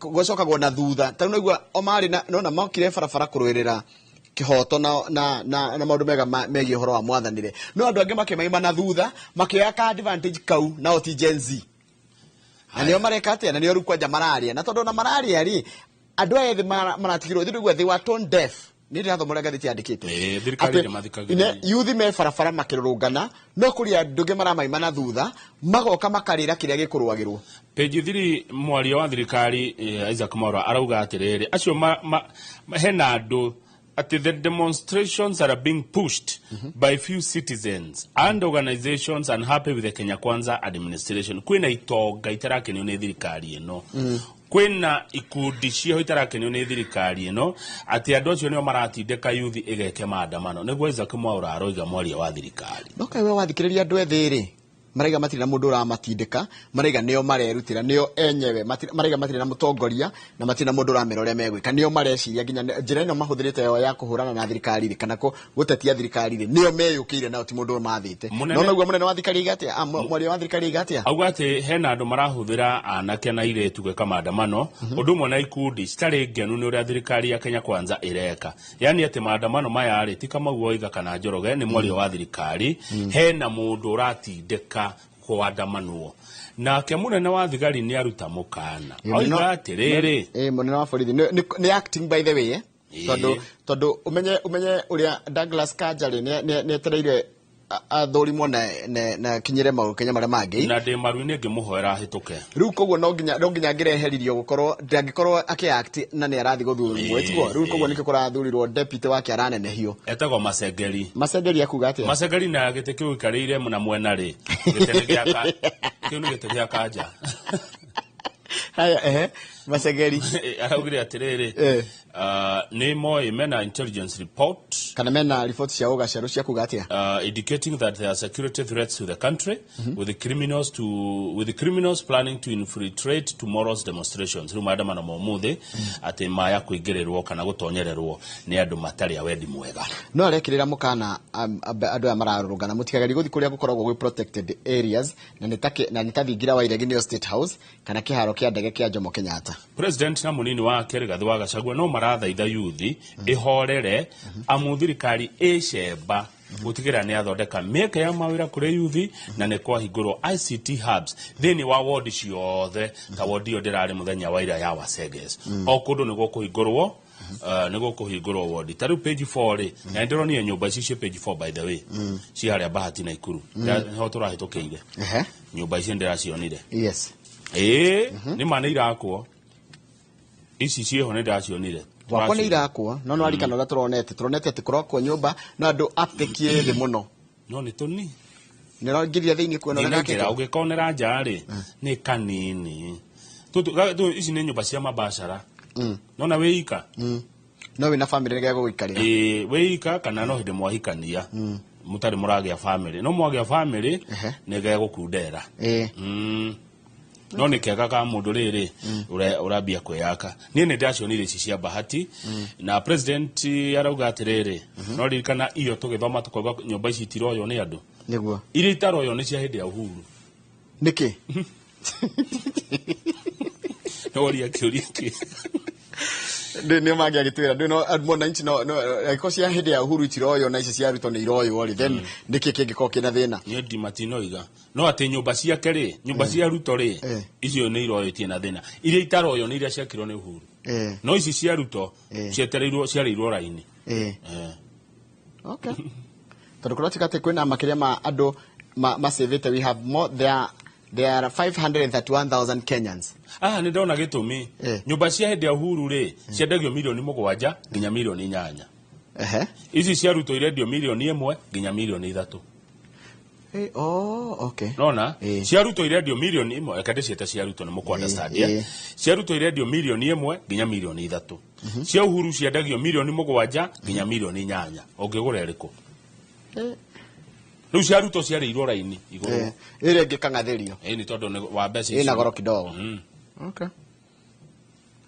gũcokagwo na thutha. Ta rĩu naigua o marĩ na, nona mokire barabara kũrũĩrĩra kĩhoto na na na maũndũ mega megiĩ ũhoro wa mwathanĩre. No andũ angĩ makĩmaima na thutha, makĩoya ka advantage kau nao ti Gen Z. Na nĩo mareka atĩa? Na nĩo rĩu kwanja mararia. Na tondũ ona mararia rĩ, andũ aya ethĩ maratigirwo, ithuĩ tũigua they were tone deaf. Nĩ ndĩrathoma ũrĩa ngathĩti yandĩkĩte. Thirikari Atĩ ndĩmathikagĩrĩria. Youth me barabara makĩrũrũngana, no kũrĩ andũ angĩ maramaima na thutha, magoka makarĩra kĩrĩa gĩkũrũagĩrwo. Page 3 mwaria wa thirikari Isaac Mwaura arauga atĩrĩrĩ, acio hena andũ atĩ the demonstrations are being pushed by few citizens and organizations unhappy with the Kenya Kwanza administration. Kwĩna itonga itarakenio nĩ thirikari ĩno. Kwĩna ikundi ciao itarakenio nĩ thirikari ĩno, atĩ andũ acio nĩo maratindĩka youth ĩgeke maandamano. Nĩguo Isaac Mwaura aroiga mwaria wa thirikari. No kaĩ we wathikĩrĩria andũ ethĩ rĩ, Maraiga matirĩ na mũndũ ũramatindĩka, maraiga nĩo marerutĩra, nĩo enyewe, maraiga matirĩ na mũtongoria na matirĩ na mũndũ ũramera ũrĩa megwĩka, nĩo mareciria nginya njĩra ĩno mahũthĩrĩte yo ya kũhũrana na thirikari rĩ, kana gũtetia thirikari rĩ, nĩo meyũkĩire nao, ti mũndũ ũmathĩte. No noguo mũnene wa thirikari aiga atĩa? Mwaria wa thirikari aiga atĩa? Auga atĩ hena andũ marahũthĩra anake na airĩtu gwĩka maandamano, ũndũ ũmwe na ikundi citarĩ ngenu nĩ ũrĩa thirikari ya Kenya Kwanza ĩreka. Yani atĩ maandamano maya rĩ, ti Kamau oiga kana Njoroge, nĩ mwaria wa thirikari, hena mũndũ ũratindĩka kwandamanwo. Nake mũnene wa thigari nĩ aruta mũkana. Oiga atĩrĩrĩ, Mũnene wa borithi nĩ acting, by the way, eh? Tondũ ũmenye ũrĩa Douglas Kanja rĩ, nĩ etereire athũrimwo na kinyĩre maũkenya marĩa mangĩ. Na ndĩ maru-inĩ ngĩmũhoera ahĩtũke. Rĩu koguo no nginya angĩreheririo gũkorwo ndangĩkorwo akĩ-act na nĩ arathiĩ gũthurwo, tiguo? Rĩu koguo nĩkĩo kũrathurirwo deputy wake aranenehio. Etagwo Masengeri. Masengeri akuga atĩa? Masengeri na gĩtĩ kĩu ikarĩire na mwena rĩ, gĩtĩ nĩ gĩa kĩu nĩ gĩtĩ gĩa Kanja. Haya, ehe, Masengeri araugire atĩrĩrĩ, nĩ moĩ mena intelligence report kana mena report cia ũgacerũ cia kuga atĩa? Indicating that there are security threats to the country with the criminals planning to infiltrate tomorrow's demonstrations. Rĩu maandamano ma ũmũthĩ atĩ maya kũingĩrĩrwo kana gũtonyererwo nĩ andũ matarĩ a wendi mwega. No arekĩrĩra mũkana andũ aya mararũrũngana mũtikagerie gũthiĩ kũrĩa gũkoragwo gwĩ protected areas, na nĩ ta thingira wa Iregi, nĩyo State House, kana kĩharo kĩa ndege kĩa Jomo Kenyatta. President na munini wake Rigathi wa Gachagua no marathaitha yuthi ihorere, amu thirikari ĩcemba gũtigĩrĩra nĩ athondeka mĩeke ya mawĩra kũrĩ yuthi na nĩ kwahingũrwo ICT hubs thĩinĩ wa wodi ciothe, ta wodi ĩyo ndĩrarĩ mũthenya wa ira ya Waseges. O kũndũ nĩ gũkũhingũrwo, nĩ gũkũhingũrwo wodi. Ta rĩu page 4 rĩ, na nĩ ndĩronire nyũmba ici ciĩ page 4, by the way, ciĩ harĩa Bahati na Ikuru. Nĩho tũrahĩtũkĩire. Nyũmba ici ndĩracionire. Ĩĩ, nĩ ma nĩ irakwo ici ciĩho, nĩ ndĩracionire. Gwakwa nĩ irakwo, no nĩwarikana ũrĩa tũronete atĩ kũrakwo nyũmba no andũ apĩkie thĩ mũno. No nĩ tũni. Nĩ ũraingĩria thĩinĩ kuona ũrĩa Nĩ njĩra gakĩtwo? Ũngĩkonera nja rĩ, nĩ kanini. Ici nĩ nyũmba cia mabacara. Nona wĩ ika. No wĩna famĩlĩ nĩ gũgũikarĩra. Ĩĩ, wĩ ika kana no hĩndĩ mwahikania, mũtarĩ mũragĩa famĩlĩ. No mwagĩa famĩlĩ nĩ gegũkundera. No nĩ kega ka mũndũ rĩrĩ ũrambia kwĩyaka. Niĩ nĩ ndacionire ici cia Bahati, na president arauga atĩrĩrĩ, no ririkana iyo tũgĩthoma tũkauga nyũmba ici itiroywo nĩ andũ. Nĩguo. Iria itaroywo nĩ cia hĩndĩ ya Uhuru. Nĩkĩ? Woria kĩũria kĩ? Nĩ mangĩagĩtwĩra ndũ no mwananchi no angĩkorwo cia hĩndĩ ya Uhuru itiroywo na ici cia Ruto nĩ iroywo rĩ, then nĩkĩ kĩngĩkorwo kĩna thĩna? Niĩ ndi matinoiga no atĩ nyũmba ciake rĩ, nyũmba cia Ruto rĩ, icio nĩ iroywo, itirĩ na thĩna. Iria itaroywo nĩ iria ciakirwo nĩ Uhuru. No ici cia Ruto cietereirwo, ciarĩirwo raini. Okay, tondũ kũratuĩka atĩ kwĩna makĩria ma andũ macĩvĩte, we have more, there are 531,000 Kenyans. Ah, nĩ ndona gĩtũmi. Nyũmba cia hĩndĩ ya Uhuru rĩ, ciendagio 7 milioni nginya 8 milioni. Ici cia Ruto irendio 1 milioni nginya 3 milioni. Oh, okay. Nona cia Ruto irendio 1 milioni, reke ndĩciĩte cia Ruto nĩ mũkũ understand. Cia Ruto irendio 1 milioni nginya 3 milioni. Cia Uhuru ciendagio 7 milioni nginya 8 milioni. Ũngĩgũra ĩrĩkũ? Rĩu cia Ruto ciarĩirwo raini igũrũ. Ĩrĩa ĩngĩ kang'athĩrio. Ĩ, nĩ tondũ nĩ wa mbeca ĩna icio. Goro kidogo. Okay,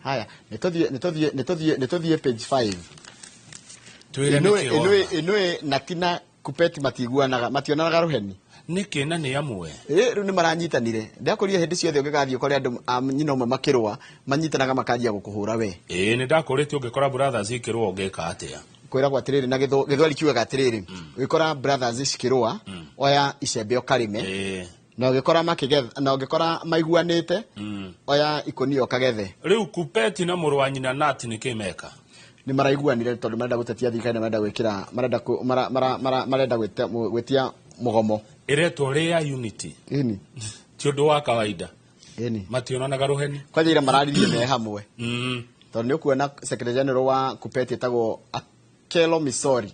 haya, nĩ tũthiĩ page 5. Twĩre nĩkĩ wona. Ĩnũĩ natina kupeti matiguanaga, mationanaga rũheni. Nĩkĩ na nĩ amwe? Ĩ, rĩu nĩ maranyitanire. Ndakũria hĩndĩ ciothe ũngĩgathiĩ ũkore andũ a nyina ũmwe makĩrũa, manyitanaga makanjia gũkũhũra we. Ĩ, nĩ ndakũrĩtie, ũngĩkora brothers ikĩrũa ũngĩka atĩa? Kwĩragwo atĩrĩrĩ, na gĩthweri kiugaga atĩrĩrĩ, ũgĩkora brothers cikĩrũa, oya icembe ũkarĩme, na ũgĩkora makĩgetha, na ũngĩkora maiguanĩte, oya ikũnia ũkagethe. Rĩu Kupeti na mũrũ wa nyina Nat nĩ kĩ meka? Nĩ maraiguanire tondũ marenda gũtetia thirikari na marenda gwĩkĩra, marenda kũ- mara- mara- mara- marenda gwĩtia mũgomo. Ĩretwo rĩa unity. Ĩni. Ti ũndũ wa kawaida. Ĩni. Mationanaga rũheni. Kwanja ira mararirie me hamwe, tondũ nĩ ũkuona secretary general wa Kupeti etagwo Akelo Misori.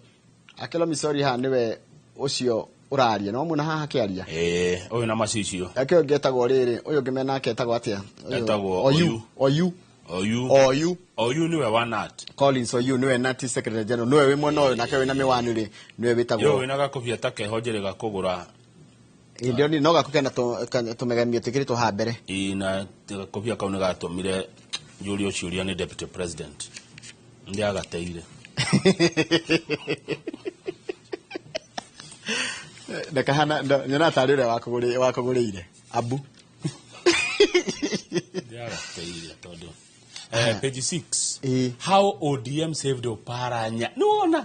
Akelo Misori haha nĩwe ũcio ũraria, no muona haha akĩaria. Ĩĩ, ũyũ na macicio. Ake ũngĩ etagwo rĩrĩ, ũyũ ũngĩ menake etagwo atĩa? Etagwo Oyu. Oyu. Oyu. Oyu. Oyu nĩwe wa Nat. Collins Oyu nĩwe Nati secretary general, nĩwe wĩ mwena ũyũ, nake wĩna mĩwani rĩ, nĩwe yo wĩtagwo wĩna gakobia ta keho njĩrĩga kũgũra. Ĩ, ndĩronire no gaku kena tũmegemio twĩkĩrĩtwo haha mbere. Ĩ, na gakobia kau nĩ gatũmire njũrio ciũria nĩ deputy president ndĩagateire. Na kahana nyona tarĩ ũrĩa wakũgũrĩire abu. Ndĩagateire tondũ page 6, how ODM saved Oparanya. Nĩwona,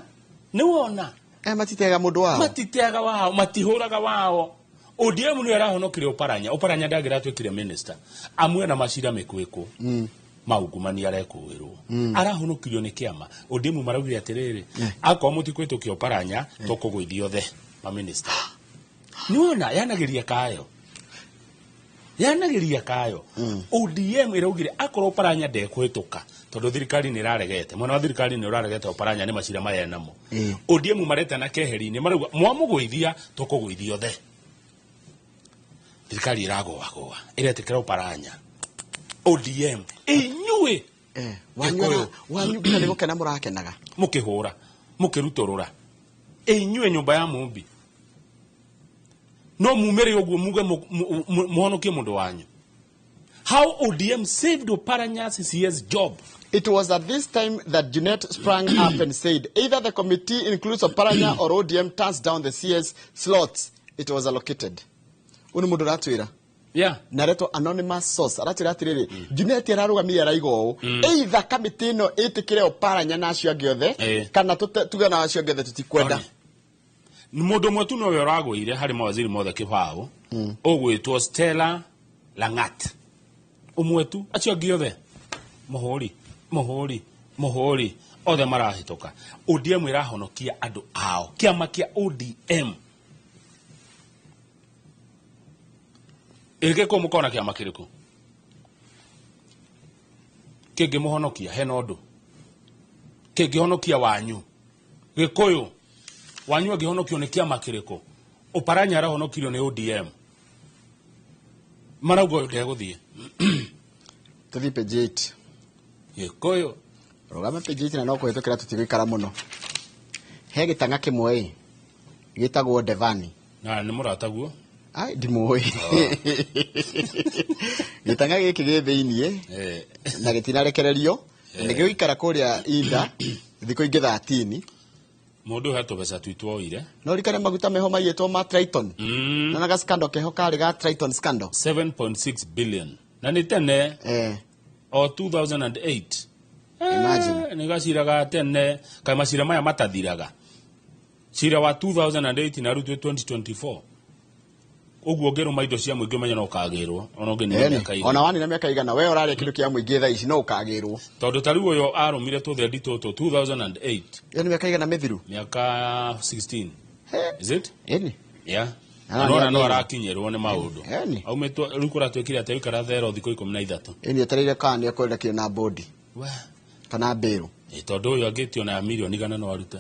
nĩwona. Matiteaga mũndũ wao. Matiteaga wao, matihũraga wao. ODM nĩyo ĩrahonokire Oparanya. Oparanya ndangĩratuĩkire minister amwe na macira mĩkwĩkũ maungumania arekũĩrwo. Arahonokirio nĩ kĩama. ODM maraugire atĩrĩrĩ, akorwo mũtikwĩtũkia Oparanya, tũkũgũithia othe maminista. Nĩwona yanagĩria kayo, yanagĩria kayo. ODM ĩraugire akorwo Oparanya ndekũhĩtũka, tondũ thirikari nĩ ĩraregete, mwena wa thirikari nĩ ũraregete Oparanya nĩ macira maya namo. ODM maretana keheri-inĩ, marauga mwamũgũithia tũkũgũithia othe. Thirikari ĩragũagũa ĩretĩkĩra Oparanya. ODM inyuĩ Wanyu wanyu nginya nĩ gũkena mũrakenaga. Mũkĩhũra mũkĩrutũrũra inyuĩ nyũmba ya Mumbi, no mumĩre ũguo muge mũhonokie mũndũ wanyu. How ODM saved Oparanya's CS job. It was at this time that Junet sprang up and said, either the committee includes Oparanya or ODM turns down the CS slots it was allocated. Unu mũndũ ũratwĩra. Na retwo anonymous source aratwĩra atĩrĩrĩ, Junet ararũgamire araiga ũũ, either kamĩtĩ ĩno ĩtĩkĩre Oparanya na acio angĩ othe, kana tuge na acio angĩ othe tũtikwenda. Mũndũ ũmwe tu nowe ũragũire harĩ mawaziri mothe kĩbaũ, ũgwĩtwo Stella Langat. Ũmwe tu, acio angĩ othe mũhũri mũhũri mũhũri othe marahĩtũka. ODM ĩrahonokia andũ ao, kĩama kĩa ODM ĩgĩkũ mũkona kĩama kĩrĩkũ kĩngĩmũhonokia? Hena ũndũ kĩngĩhonokia wanyu Gĩkũyũ wanyu angĩhonokio nĩ kĩama kĩrĩkũ? Oparanya arahonokirio nĩ ODM, marauga ũyũ ndegũthiĩ. Tũthiĩ page 8. Gĩkũyũ rũgama page 8 na no kũhĩtũkĩra tũtigũikara mũno. He gĩtang'a kĩmwe ĩ gĩtagwo Devani. Na nĩ mũrataguo? Ai, ndimũĩ. Gĩtang'a gĩkĩ gĩ thĩiniĩ na gĩtinarekererio, na nĩgĩgũikara kũrĩa inda thikũ ingĩ 13. Mũndũ ũyũ he tũbeca twitũ oire. No rikane maguta meho maiyĩtwo ma Triton. Na ga scandal keho karĩ ga Triton scandal. 7.6 billion. Na nĩ tene. O 2008. Imagine. Nĩ gacira ga tene, kaĩ macira maya matathiraga. Cira wa 2008 na rĩu twĩ 2024. Ũguo ũngĩrũma indo cia mũingĩ ũmenye no ũkagĩrwo, ona ũngĩnina mĩaka igana. Ona wanina mĩaka igana, we ũrarĩa kĩndũ kĩa mũingĩ thaa ici no ũkagĩrwo. Tondũ ta rĩu ũyũ arũmire tũthendi tũtũ 2008. Ĩyo nĩ mĩaka igana mĩthiru? Mĩaka 16. Is it? Ĩni. Yeah. Ah, Nona nĩ no agĩrwo. arakinyĩrwo nĩ maũndũ. Ĩni. Aumĩtwo rĩu kũratuĩkire atĩ aikara thero thikũ 13. Ĩni etereire kana nĩ ekwenda kĩo na bodi. Kana mbĩrũ. Ĩ, tondũ ũyũ angĩtio na milioni igana no arute.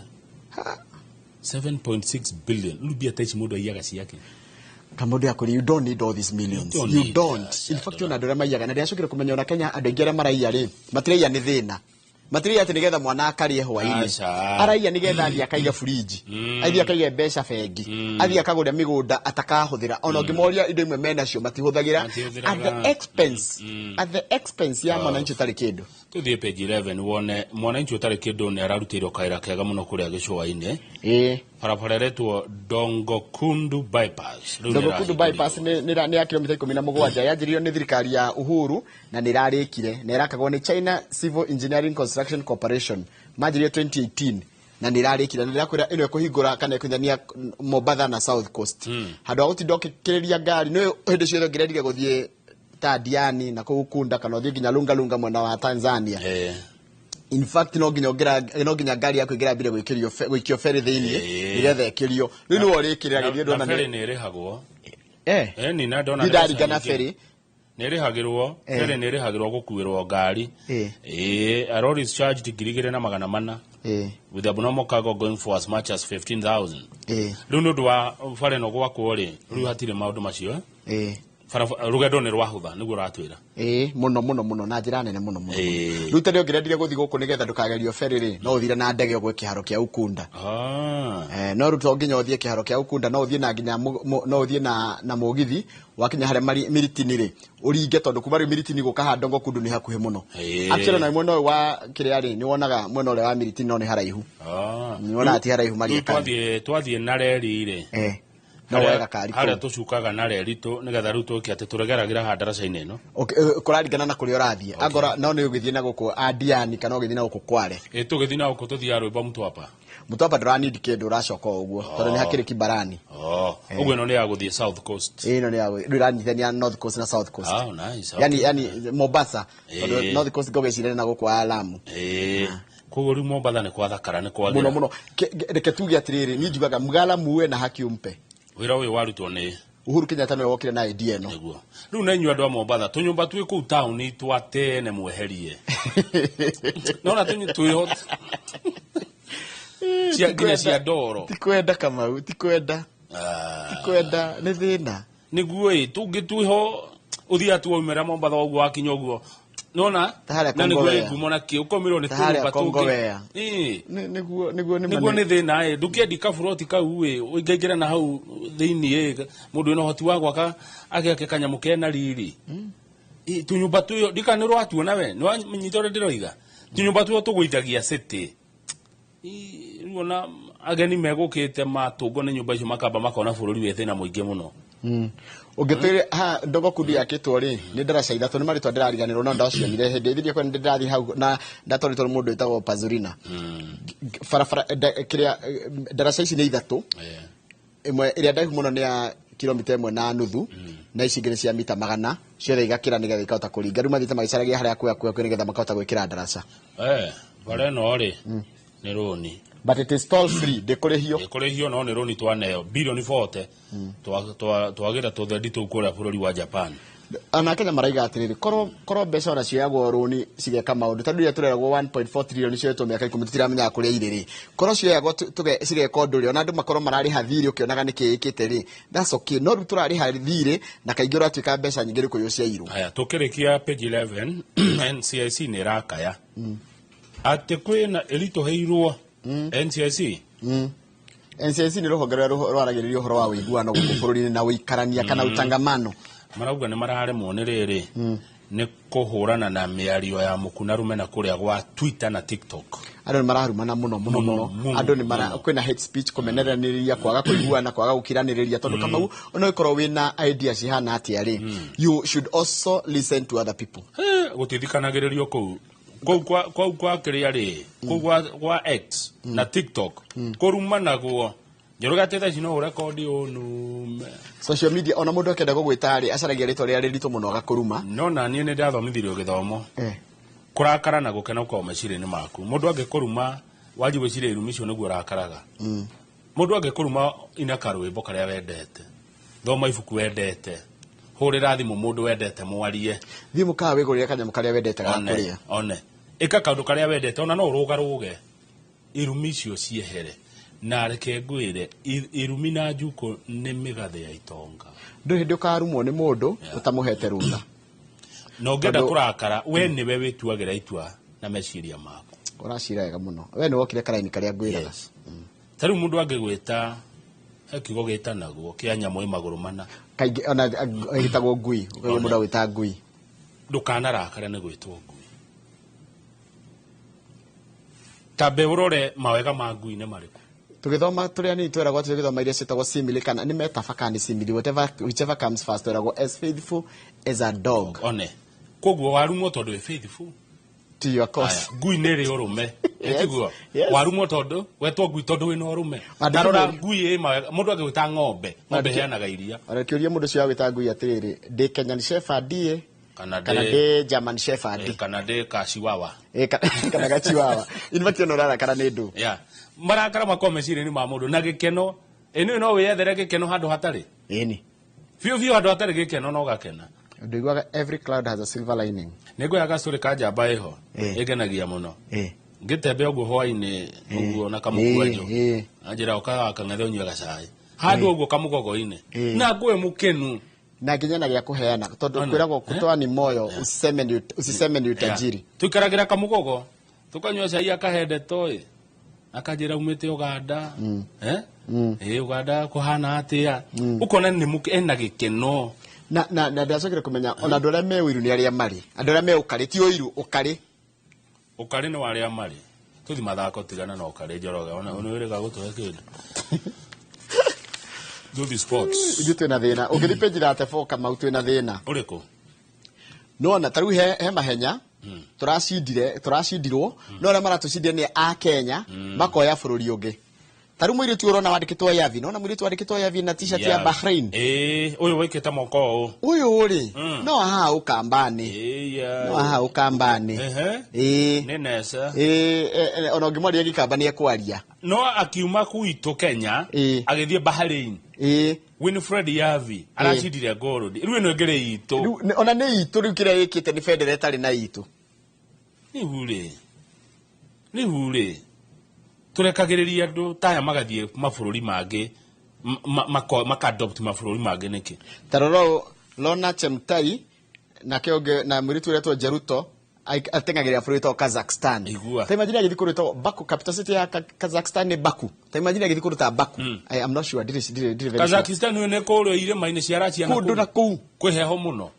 7.6 billion. Rĩu mbia ta ici mũndũ aiyaga ciake. Kamundu yakuri, you don't need all these millions. You don't You need, don't. In fact, ona andũ arĩa maiyaga, na ndĩracokire kũmenya ona Kenya andũ aingĩ arĩa maraiya rĩ, matiraiya nĩ thĩna. Matiraiya atĩ nĩgetha mwana akarĩe hwaĩ-inĩ. Aca. Araiya nĩgetha athiĩ akaiga fridge. Athiĩ akaige mbeca bengi. Athiĩ akagũra mĩgũnda atakahũthĩra. Ona ũngĩmoria indo imwe menacio matihũthagĩra. Matihũthĩraga. At the expense, at the expense ya mwananchi ũtarĩ kĩndũ. Tũthiĩ page 11 wone mwananchi ũtarĩ kĩndũ nĩ ararutĩirwo kawĩra kega mũno kũrĩa gĩcũa-inĩ. Barabara ĩretwo Dongokundu bypass. Rĩu nĩ Dongokundu ĩrahingũrirwo. bypass nĩ ya kilomita 17 yanjĩrĩirio nĩ thirikari ya Uhuru na nĩ ĩrarĩkire na ĩrakagwo nĩ China Civil Engineering Construction Corporation. Manjĩrĩirio 2018 na nĩ ĩrarĩkire na ndĩrakwĩra ĩno ĩkũhingũra kana ĩkũnyithania Mombatha na South Coast. Handũ ha gũtinda ũkĩkĩrĩria ngari nĩ hĩndĩ ciothe ũngĩrendire gũthiĩ ta Diani na kũu Ukunda kana ũthiĩ nginya Lunga Lunga mwena wa Tanzania. In fact no nginya ũngĩra, no nginya ngari yaku ĩngĩrambire gwĩkĩrio gũikio ferry thĩiniĩ nĩgetha ĩkĩrio. Rĩu nĩwe ũrĩkĩrĩra gĩthiĩ Na ndona ferry nĩ nĩ ĩrĩhagwo. Ni na ndona Ndindaringa mbeca na nyingĩ. ferry. Nĩ ĩrĩhagĩrwo, ferry nĩ ĩrĩhagĩrwo gũkuĩrwo ngari. A lorry is charged 2,400. With abnormal cargo going for as much as 15,000. Rĩu nĩ ũndũ wa bara ĩno gwakwo rĩ, rĩu hatirĩ maũndũ macio. Rũgendo nĩ rwahũtha nĩguo ũratwĩra. Ĩĩ, mũno mũno mũno na njĩra nene mũno mũno. Rĩu ta rĩo ũngĩrendire gũthiĩ gũkũ nĩgetha ndũkagerio ferry rĩ, no ũthire na ndege ũgwe kĩharo kĩa Ukunda. No rĩu to nginya ũthiĩ kĩharo kĩa Ukunda, no ũthiĩ na nginya no ũthiĩ na mũgithi wakinya harĩa Miritini rĩ, ũringe tondũ kuma rĩu Miritini gũka haha Ndongo Kundu nĩ hakuhĩ mũno. Actually na mwena ũyũ wa kĩrĩa rĩ, nĩ wonaga mwena ũrĩa wa Miritini no nĩ haraihu. Nĩ wonaga ti haraihu Maria Rĩu Kani. twathiĩ na reri rĩ. No wega kari Harĩa kũu. tũcukaga na reri tũ nĩgetha rĩu tũke atĩ tũregeragĩra haha ndaraca-inĩ ĩno. Okay, kũraringana na kũrĩa ũrathiĩ. Angora no nĩ ũgĩthiĩ na gũkũ Adiani kana ũgĩthiĩ na gũkũ Kware. Ĩ tũgĩthiĩ na gũkũ tũthiaga Rwĩmbo Mtwapa. Mtwapa ndũranindi kĩndũ ũracoka o ũguo tondũ nĩ hakĩrĩ Kibarani. Ũguo ĩno nĩ ya gũthiĩ South Coast. Ĩno nĩ ya rĩu ĩranyitithania North Coast na South Coast. Oh, nice. Yani yani Mombasa. Tondũ North Coast ngũgĩcirĩra na gũkũ wa Lamu. Koguo rĩu Mombasa nĩ gwathakara nĩ kwagĩra. Mũno mũno. Reke tuge atĩrĩrĩ, niĩ njugaga mgala muue na haki umpe. Wĩra ũyũ warutwo nĩ Uhuru Kenyatta nĩwe wokire na idea ĩno. Nĩguo. Rĩu na inyuĩ andũ a Mombasa, tũnyũmba twĩ kũu taũni twa tene mweherie. Nona twĩho cia nginya cia ndoro. Ti kwenda Kamau, ti kwenda. Ti kwenda, nĩ thĩna. Nĩguo ĩ, tũngĩ twĩho ũthiaga tu waumĩra Mombasa ũguo wakinya ũguo. Nona? Ta harĩa Na nĩguo Kongowea. ĩ ngumo na kĩ, ũkomirwo nĩ Ta harĩa tũnyũmba tũngĩ. Kongowea. Ĩ. Nĩguo nĩguo nĩ Nĩguo nĩ thĩna ĩ, ndũkĩendi kaburoti kau ĩ, ũingaingĩra na hau thĩinĩ ĩ, mũndũ wĩna ũhoti wa gwaka agĩake kanyamũ kena riri. Ĩ, tũnyũmba twĩyo, ndikana nĩ ũratuona we, nĩ wanyita ũrĩa ndĩroiga? Tũnyũmba twĩyo tũgũithagia city. Rĩu ona ageni megũkĩte matũngwo nĩ nyũmba icio makamba makona bũrũri wĩ thĩna mũingĩ mũno. Ũngĩtwĩre ha Ndogo Kundu yakĩtwo rĩ, nĩ ndaraca ithatũ, nĩ marĩtwa ndĩrariganĩrwo no ndacionire hĩndĩ ĩrĩa kwenda ndĩrathiĩ hau na ndatwarĩtwo nĩ mũndũ wĩtagwo Pazurina. Barabara kĩrĩa ndaraca ici nĩ ithatũ. Ĩmwe ĩrĩa ndaihu mũno nĩ ya kilomita 1.5 na ici ingĩ nĩ cia mita 100, ciothe igakĩra nĩgetha ikahota kũringa. Rĩu mathiĩte magĩcaragia harĩa hakuhĩ hakuhĩ nĩgetha makahota gwĩkĩra ndaraca. Bara ĩno rĩ, nĩ rũni. But it is toll free, ndĩkũrĩhio. Ndĩkũrĩhio no nĩ rũni twaneo bilioni 40 twagĩra tũthendi tũu kũrĩa bũrũri wa Japan. Ona Kenya maraiga atĩrĩrĩ, korwo mbeca ona cioyagwo rũni cigeka maũndũ, tondũ rĩrĩa tũreragwo 1.4 trillion cioetwo mĩaka 10 tũtiramenyaga kũrĩa irĩ rĩ, korwo cioyagwo cigeka ũndũ rĩ, ona andũ makorwo mararĩha thirĩ ũkĩonaga nĩkĩ ĩkĩte rĩ, that's okay. No rĩu tũrarĩha thirĩ na kaingĩ ũratuĩka mbeca nyingĩ nĩ kũiywo ciairwo. Haya, tũkĩrĩkia page 11, NCIC nĩ ĩrakaya atĩ kwĩna ĩritũhĩirwo. NCIC? NCIC nĩ rũhonge rũrĩa rwaragĩrĩria ũhoro wa ũiguano gũkũ bũrũri-inĩ na ũikarania kana utangamano. Marauga nĩ mararemwo nĩ rĩrĩ, nĩ kũhũrana na mĩario ya mũku na rũmena kũrĩa gwa Twitter na TikTok. Andũ nĩ mararumana mũno, mũno, Mũno, mũno. mũno, Andũ nĩ mara, mũno. kwĩna hate speech, kũmeneranĩria, kwaga kũiguana, kwaga gũkiranĩrĩria, tondũ Kamau, ona ũngĩkorwo wĩna ideas cihana atĩa rĩ, you should also listen to other people. Gũtithikanagĩrĩrio kũu. Kũu kũu kwa kĩrĩa rĩ, kũu kwa X na TikTok, kũrumanagwo. Njoroge atĩ thaa ici no ũrekondi ũnume. Social media, ona mũndũ akĩenda gũgwĩta rĩ, acaragia rĩtwa rĩrĩa rĩritũ mũno agakũruma. No na niĩ nĩ ndathomithirio gĩthomo. Kũrakara na gũkena gũkoragwo meciria-inĩ maku. Mũndũ angĩkũruma, wanjie gwĩciria irumi icio nĩguo ũrakaraga. Mũndũ angĩkũruma ina karwĩmbo karĩa wendete. Thoma ibuku wendete. Hũrĩra thimũ mũndũ wendete mwarie. Thiĩ mũkawa wĩgũrĩre kanyamũ karĩa wendete ga One, kũrĩa. one. Ĩka kaũndũ karĩa wendete, ona no ũrũgarũge. Irumi icio ciehere. Na reke ngwĩre, irumi na njukũ nĩ mĩgathĩ ya itonga. Ndũrĩ hĩndĩ ũkarumwo nĩ mũndũ ũtamũhete rũtha. Na ũngĩenda Tondũ kũrakara, we nĩwe wĩtuagĩra itua na meciria maku. Ũracira wega mũno. We nĩ wokire karaini karĩa ngwĩraga. Yes. Ta rĩu mũndũ angĩgwĩta, he kiugo gĩtanagwo kĩa nyamũ ĩ magũrũ mana. Kaingĩ ona gĩtagwo ngui, ũkaigua mũndũ agwĩta ngui. Ndũkanarakare nĩ gwĩtwo ngui. Tambe ũrore mawega ma ngui nĩ marĩkũ. Tũgĩthoma tũrĩa nini tweragwo atĩ tũgĩthoma iria ciĩtagwo simile kana nĩ metaphor kana nĩ simile, whatever, whichever comes first, tweragwo as faithful as a dog. One. Koguo warumwo tondũ wĩ faithful. To your cause. Aya, ngui nĩ ĩrĩ ũrũme. Yes, Ĩtiguo? yes. Warumwo tondũ wetwo ngui tondũ wĩna ũrũme. Andũ Ndarora kĩmũria. ngui ĩ mawega, mũndũ angĩgwĩta ng'ombe, ng'ombe Andũ ĩheanaga iria. Ona kĩũria mũndũ ũcio agwĩta ngui atĩrĩrĩ, ndĩ Kenyan Shepherd ĩ? Kana Kana ndĩ German Shepherd. Kana ndĩ ka Chihuahua. Kana ga Chihuahua. In fact, ona ũrarakara nĩ ndũ. Yeah. Marakara makoragwo meciria-inĩ ma mũndũ na gĩkeno. Ĩ nĩ no wĩyethere gĩkeno handũ hatarĩ? Ĩni. Biũ biũ handũ hatarĩ gĩkeno no gakena. Ndũiguaga every cloud has a silver lining. Nĩ ngũya gacũrĩ ka njamba ĩho. Ĩngenagia mũno. Ngĩtembe ũguo hwainĩ ũguo na kamũkwanjũ. Anjĩra ũkaga kang'ethe ũnyue gacai. Handũ ũguo kamũgogo-inĩ. Na ngũĩ mũkenu. Na nginya na gĩa kũheana, tondũ Ona. kwĩragwo kutoa ni moyo, usiseme ni utajiri. Tuikaragĩra kamũgogo, tukanyua cai, akahe ndeto ĩ, akanjĩra umĩte Uganda. Eh? Ĩ Uganda kũhana atĩa? Ũkona nĩ ena gĩkeno. Na ndacokire kũmenya ona andũ arĩa me ũiru nĩ arĩa marĩ, andũ arĩa me ũkarĩ, ti ũiru, ũkarĩ. Ũkarĩ nĩ wa arĩa marĩ. Tũthi mathako, tigana na ũkarĩ, Njoroge, ona nĩ wĩrĩga gũtũhe kĩndũ. Tũthi sports. Ithuĩ twĩna thĩna. Ũngĩthiĩ page 34, Kamau, twĩna thĩna. Ũrĩkũ? Nona ta rĩu he mahenya tũracindire, tũracindirwo, no arĩa maratũcindire nĩ a Kenya, makoya bũrũri ũngĩ. Ta rĩu mũirĩtu ũrona wandĩkĩtwo Yavi, nona mũirĩtu wandĩkĩtwo Yavi na T-shirt ya Bahrain. Ĩĩ, ũyũ waikĩte moko ũũ. Ũyũ rĩ, no haha Ũkambani, no haha Ũkambani. Ĩĩ. Nĩ neca. Ĩĩ, ona ũngĩmwaria Gĩkamba nĩ ekwaria. No akiuma gwitũ Kenya agĩthiĩ Bahrain. Winfred Yavi aracindire gold. Rĩu ĩno ĩngĩ itũ. Rĩu, ona nĩ itũ, rĩu kĩrĩa ĩkĩte nĩ bendera ĩtarĩ na itũ. Rĩu rĩ tũrekagĩrĩria andũ taya magathiĩ mabũrũri mangĩ, maka-adopt mabũrũri mangĩ nĩkĩ? Ta rora ũũ, Lorna Chemtai nake ũngĩ na mũirĩtu ũretwo Jeruto ateng'agĩrĩra bũrũri wĩtagwo Kazakhstan. Igua. Ta imagine agĩthiĩ kũndũ gwĩtagwo Baku, capital city ya Kazakhstan nĩ Baku. Ta imagine agĩthiĩ kũndũ ta Baku. I am not sure, ndirĩ very sure. Kazakhstan ũyũ nĩ kũrĩa irĩma-inĩ cia Russia na Kũndũ na kũu. Kwĩ heho mũno,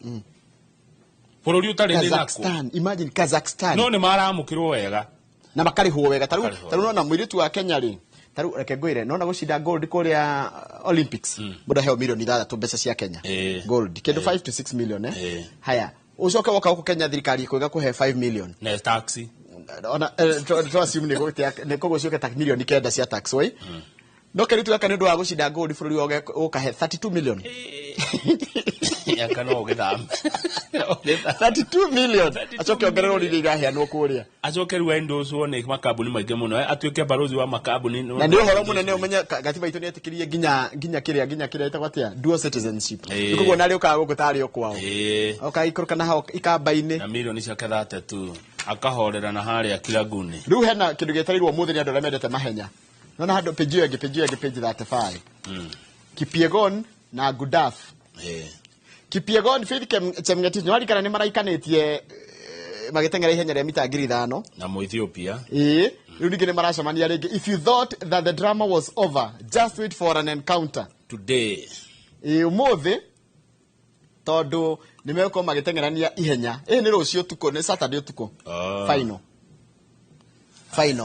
bũrũri ũtarĩ nĩ nakuo. Kazakhstan, imagine Kazakhstan. No nĩ maramũkĩrwo wega. Na makarĩhwo wega. Ta rĩu Makarĩhwo. Ta rĩu nona mũirĩtu wa Kenya rĩ, ta rĩu reke ngwĩre, nona gũcinda gold kũrĩa Olympics, mũndũ aheo 6 milioni mbeca cia Kenya. Gold kĩndũ 5 to 6 million, eh. Haya, ũcoke woka gũkũ Kenya, thirikari ĩkwĩga kũhe 5 million. Na taxi. Ona to assume nĩ koguo ciũke ta 9 milioni cia tax oi. No kĩrĩtu gaka nĩ ũndũ wa gũcinda gold bũrũri wa ũkahe 32 million. Aka no ũgĩthame. 32 million, acoke ongererwo rĩrĩa iraheanwo kũrĩa. Acoke rĩu endocwo nĩ makambuni maingĩ mũno, atuĩke barozi wa makambuni. Na nĩ ũhoro mũnene ũmenye gatiba itũ nĩ etĩkĩrie nginya kĩrĩa ĩtagwo atĩa, dual citizenship. Koguo narĩ ũkaga gũkũ tarĩ o kwao, ũkaikũrũka na hau ikamba-inĩ. Na milioni ciake 32 akahorera na harĩa Kilaguni. Rĩu hena kĩndũ gĩetereirwo ũmũthĩ nĩ andũ arĩa mendete mahenya. Nona handũ page ĩyo ĩngĩ, page ĩyo ĩngĩ, page 35. Kipyegon na Gudaf. Kipyegon Faith Chemngetich, nĩwarikana nĩ maraikanĩtie magĩteng'era ihenya rĩa mita 5,000. Na Mũethiopia. Ĩĩ, rĩu ningĩ nĩ maracemania rĩngĩ. If you thought that the drama was over, just wait for an encounter today. Ĩĩ, ũmũthĩ, tondũ nĩ megũkorwo magĩteng'erania ihenya. Ĩĩ, nĩ rũciũ ũtukũ, nĩ Saturday ũtukũ.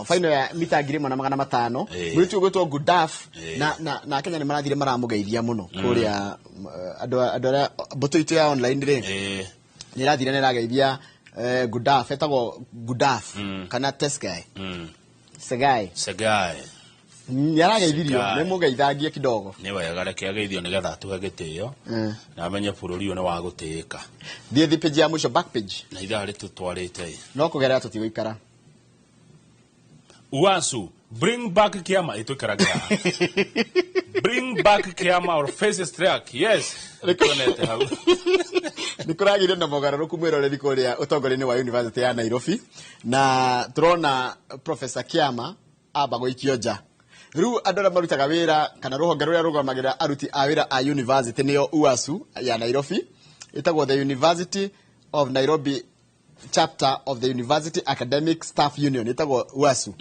Final ya mita 1,500. Mũirĩtu ũgwĩtwo Gudaf na Kenya nĩ marathire maramũgeithia mũno kũrĩa andũ arĩa mbũtũ itũ ya online rĩ, nĩ ĩrathire na ĩrageithia Gudaf, etagwo Gudaf kana Tesgai. Segai. Segai. Nĩ arageithirio. Segai. Nĩ mũgeithangie kidogo. Nĩ wega, reke ageithio nĩgetha atũhe gĩtĩo na amenye bũrũri ũyũ nĩ wa gũtĩĩka. Thiĩ page ya mũico, back page. Na ithaa rĩtũtwarĩte. No kũgerera tũtigũikara. Uasu, bring back Kiama. Ĩtũikaraga bring back Kiama or face strike. Yes, tuonete hau. Nĩ kũragĩire na mogarũrũku, mwĩroreri, kũrĩa ũtongoria-inĩ wa University ya Nairobi, na tũrona Professor Kiama amba gũikio nja. Rĩu andũ arĩa marutaga wĩra kana rũhonge rũrĩa rũgamagĩrĩra aruti a wĩra a university, nĩyo UASU ya Nairobi, ĩtagwo the University of Nairobi chapter of the University Academic Staff Union, ĩtagwo UASU,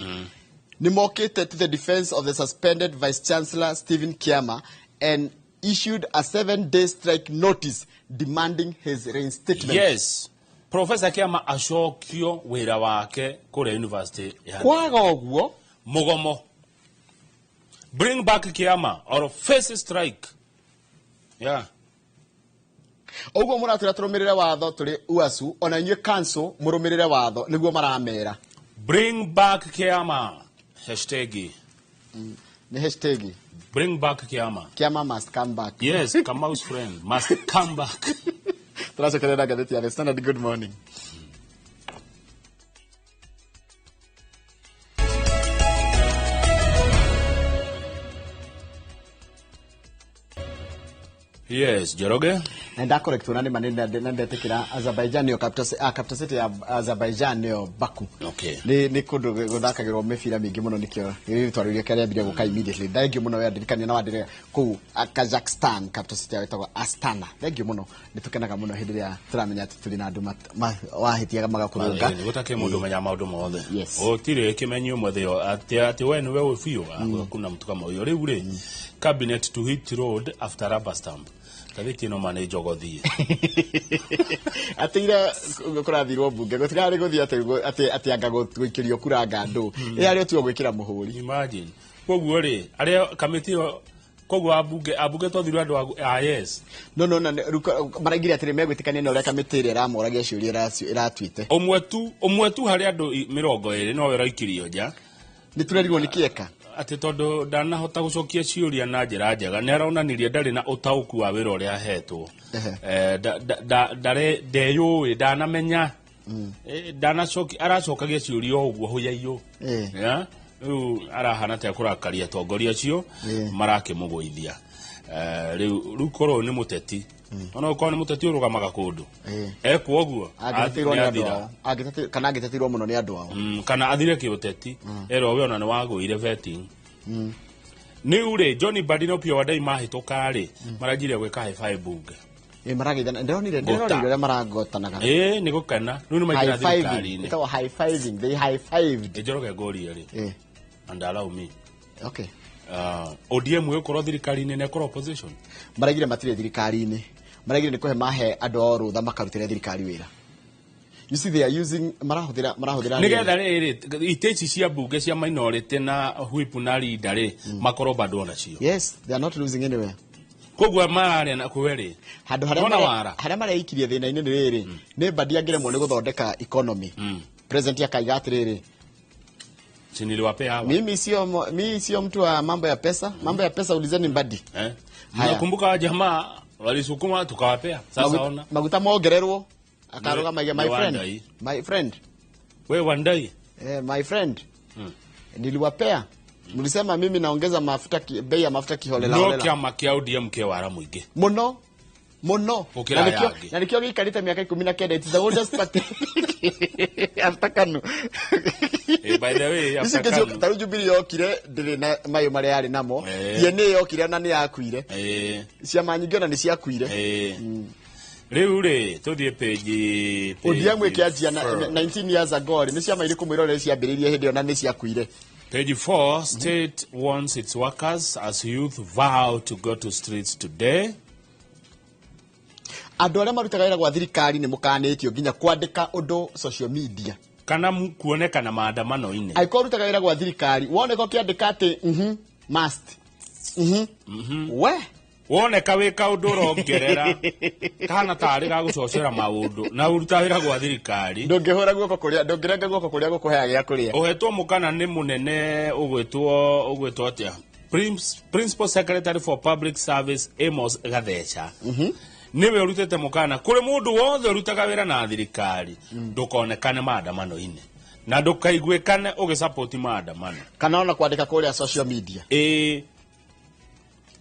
nĩ mokĩte to the defense of the suspended Vice Chancellor Stephen Kiama and issued a 7-day strike notice demanding his reinstatement. Yes, Professor Kiama acokio wĩra wake kũrĩa university ya Kwaga ũguo, mũgomo. Bring back Kiama or face strike, yeah. Ũguo mũratwĩra tũrũmĩrĩre watho tũrĩ UASU, ona inyuĩ council mũrũmĩrĩre watho, nĩguo maramera. Bring back Kiama hashtag. Nĩ hashtag. Bring back Kiama. Kiama must come back. Yes, Kamau's friend must come back. Tũracokerera ngathĩti ya The Standard. Good morning. Yes, Njoroge. Na ndakorektwo na nĩ ma nĩ ndetĩkĩra Azerbaijan nĩyo capital city ya Azerbaijan nĩyo Baku. Okay. Nĩ kũndũ gũthakagĩrwo mĩbira mĩingĩ mũno, nĩkĩo rĩtwa rĩu rĩambire gũka immediately. Thank you mũno wandirikania na wandirika kũu Kazakhstan capital city yao ĩtagwo Astana. Thank you mũno, nĩ tũkenaga mũno hĩndĩ ĩrĩa tũramenya atĩ tũrĩ na andũ wahĩtia magakũrũnga. Gũtakĩ mũndũ menya maũndũ mothe. Yes. Gũtirĩ kĩmenyi ũmwe thĩ ĩyo atĩ we nĩwe wĩ biũ, hakuna mtu kama huyo. Rĩu rĩ, cabinet to hit road after rubber stamp, ngathĩti ĩno ma nĩ njogothie. Atĩ ira kũrathirwo mbunge gũtirarĩ gũthiĩ atĩ anga gũikĩrio kura ngandũ ĩ arĩa tuo gwĩkĩra mũhũri. Imagine. Koguo rĩ, arĩa kamĩtĩ ĩyo, koguo ambunge twathirwo andũ a yes. No, rĩu maraigire atĩrĩ, megwĩtĩkania na ũrĩa kamĩtĩ ĩrĩa ĩramoragia ciũria ĩratuĩte. Ũmwe tu harĩ andũ 20 nowe ũraikirio nja. Nĩ tũrerirwo nĩ kĩeka. Atĩ tondũ ndanahota gũcokia ciũria na njĩra njega, nĩ aronanirie ndarĩ na ũtaũku wa wĩra ũrĩa ahetwo. Ndeyũĩ, ndanamenya. Ndanacoki aracokagia ciũria o ũguo hũyaiyũ. Yeah? Rĩu arahana ta kũrakaria atongoria acio marakĩmũgũithia. Rĩu korwo nĩ mũteti, ona ũkorwo nĩ mũteti ũrũgamaga kũndũ ekwo ũguo Angĩteteirwo nĩ andũ nĩathira. ao. Kana angĩteteirwo mũno nĩ andũ ao. Kana athire kĩũteti erwo we ona nĩ wagũire vetting. Rĩu rĩ, John Mbadi na Opiyo Wandayi mahĩtũka rĩ, maranjirie gwĩka high five bunge. Ĩ, marageithana, ndĩronire Ngota. ndĩronire ũrĩa marangotanaga. Ĩ, nĩ gũkena rĩu nĩ maingĩra High fiving. thirikari-inĩ. Ĩtagwo high fiving, they high fived. Njoroge, ngũrie rĩ, and allow me, Okay. ODM ĩgũkorwo thirikari-inĩ na ĩkorwo opposition? Maraigire matirĩ thirikari-inĩ, maraigire nĩ kũhe mahe andũ ao rũtha makarutĩre thirikari wĩra. You see, they are using, marahũthĩra Nĩgetha rĩrĩ, itĩ ici cia mbunge cia minority na whip na leader rĩ, makorwo bado onacio. Yes, they are not losing anywhere. Koguo mararia na kwe rĩ, handũ harĩa Wona wara. Harĩa mareikirie thĩna-inĩ nĩ rĩrĩ, nĩ Mbadi angĩremwo nĩ gũthondeka economy, president akaiga atĩrĩrĩ, Si niliwapea hawa. Mimi sio mtu wa mambo ya pesa, mambo ya pesa ulizeni Mbadi. Eh? Haya. Nakumbuka jamaa walisukuma tukawapea. Sasa ona. Maguta mongererwo akarũgama my Nĩ friend, Wandai. My friend. We Wandai. Eh, my friend, niliwapea, mlisema mimi naongeza mafuta bei ya mafuta kiholela No holela. kĩama kĩa ODM kĩ wara mũingĩ. Mũno mũno. Gũkĩra Na nĩkĩo- aya angĩ. Na nĩkĩo gĩikarĩte mĩaka 19. It is the oldest party after KANU. Eh, by the way, Ici after ingĩ KANU. ta rĩu Jubilee yokire ndĩrĩ na mayũ marĩa yarĩ namo. DNA yokire na nĩ yakuire. Ciama nyingĩ ona nĩ ciakuire. Rĩu rĩ, tũthiĩ page ODM ĩkĩanjia four. 19 years ago rĩ, nĩ ciama irĩkũ mwĩrorere ciambĩrĩirie hĩndĩ ĩyo na nĩ ciakuire? Page 4, state wants its workers as youth vow to go to streets today. Andũ arĩa marutaga wĩra gwa thirikari nĩ mũkanĩtio nginya kwandĩka ũndũ social media kana kuonekana maandamano-inĩ. Angĩkorwo ũrutaga wĩra gwa thirikari, woneka ũkĩandĩka atĩ must we Woneka wĩ kaũndũ ũrongerera kana tarĩ ga gũcocera maũndũ na ũruta wĩra gwa thirikari, ndũngĩhũra guoko kũrĩa, ndũngĩrenga guoko kũrĩa gũkũheaga gĩa kũrĩa. Ũhetwo mũkana nĩ mũnene ũgwĩtwo atĩa, Principal Secretary for Public Service Amos Gathecha, nĩwe ũrutĩte mũkana kũrĩ mũndũ wothe ũrutaga wĩra na thirikari, ndũkonekane maandamano-inĩ na ndũkaiguĩkane ũgĩsapoti maandamano kana ona kwandĩka kũrĩa social media. Ĩĩ.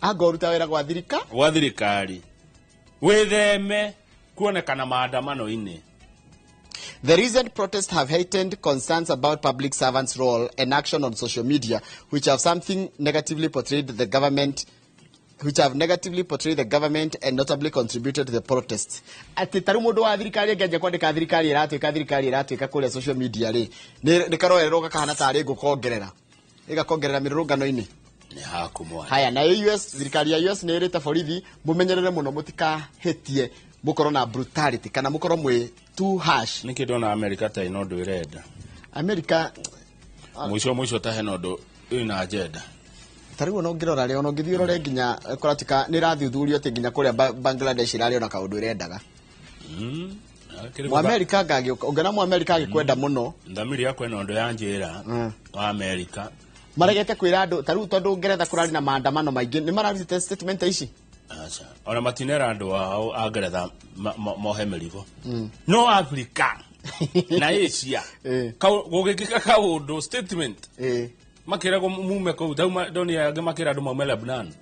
Anga ũruta wĩra gwa thirika gwa thirikari, wĩtheme kuonekana maandamano-inĩ. The recent protests have heightened concerns about public servants' role and action on social media, which have something negatively portrayed the government, which have negatively portrayed the government and notably contributed to the protests. Atĩ tarĩu mũndũ wa thirikari angĩanjia kwandĩka thirikari ĩratwĩka, thirikari ĩratwĩka kũrĩa social media rĩ, nĩ karoererwo gakahana tarĩ ngũkongerera, ĩgakongerera mĩrũrũngano-inĩ. Nĩ haku mwana. Haya, nayo US, thirikari ya US nĩ ĩrĩte borithi mũmenyerere mũno, mũtikahĩtie mũkorwo na brutality kana mũkorwo mwĩ too harsh. Nĩkĩ ndona Amerika ta ĩno ũndũ ĩrenda? Amerika Mũico mũico ta hena ũndũ ĩna agenda. Ta rĩu ona ũngĩrora rĩ, ona ũngĩthiĩ ũrore nginya kũratuĩka nĩ ĩrathuthurio atĩ nginya kũrĩa Bangladesh ĩrarĩ ona kaũndũ ĩrendaga. Mũamerika ngagĩũka, ũngĩona Mũamerika agĩkwenda mũno. Thamiri yakwa ĩno ũndũ ya njĩra wa Amerika. Maregete kwĩra andũ ta rĩu tondũ Ngeretha kũrarĩ na maandamano maingĩ, nĩ mararutĩte statement ta ici. Aca, ona matinera andũ ao a Ngeretha mohe mĩrigo. No Afrika na Asia gũgĩkĩka kaũndũ, statement makĩragwo mume kũu. Tauma ndonire angĩ makĩra andũ maume Lebanon.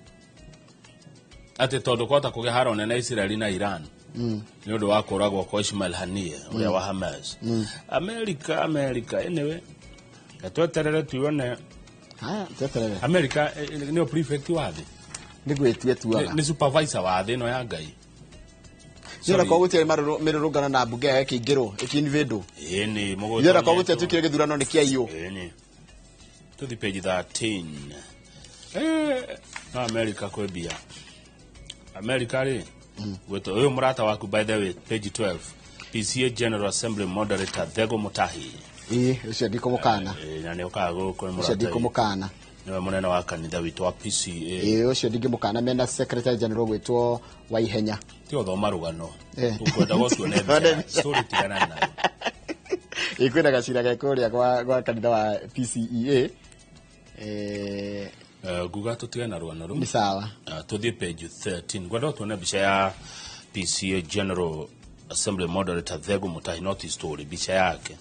Atĩ tondũ kwahota kũgĩa haro nene Israeli na Iran nĩ ũndũ wa kũragwo kwa Ismail Haniyeh ũrĩa wa Hamas. America, America, anyway, tweterere tuone. Haya, tweterere. America nĩyo prefect wa thĩ. Nĩ gwĩtua tuaga. Nĩ supervisor wa thĩ ĩno ya Ngai. Nĩ kwa gũtirĩ mĩrũrũngano na mbunge yao ĩkĩingĩrwo ĩkĩinvadwo. Ĩni. Nĩ kwa gũtirĩ tuĩkire gĩthurano nĩ kĩaiywo. Ĩni, tũthi page 13. No America kwĩ mbia. America rĩ, gwĩtwo ũyũ mũrata waku, by the way, page 12, PCA General Assembly Moderator Thego Mutahi. Ĩĩ, ũcio ndikũmũkana. Na nĩ ũkaga gũkũ nĩ Ũcio mũrata. Ndikũmũkana. Nĩwe mũnene wa kanitha witũ wa PCA. Ĩĩ, ũcio ndingĩmũkana, mena secretary general gwĩtwo Waihenya. Ti ũthoma rũgano. Tũkwenda gũtuone mbica, story tigana nayo. Ĩĩ, kwĩna gacira ge kũrĩa gwa kanitha wa PCEA. Nguga tũtigane na rũgano rũu. Nĩ sawa. Tũthiĩ page 13, ngwenda tuone mbica ya PCA General Assembly Moderator Thego Mutahi, not story, mbica yake.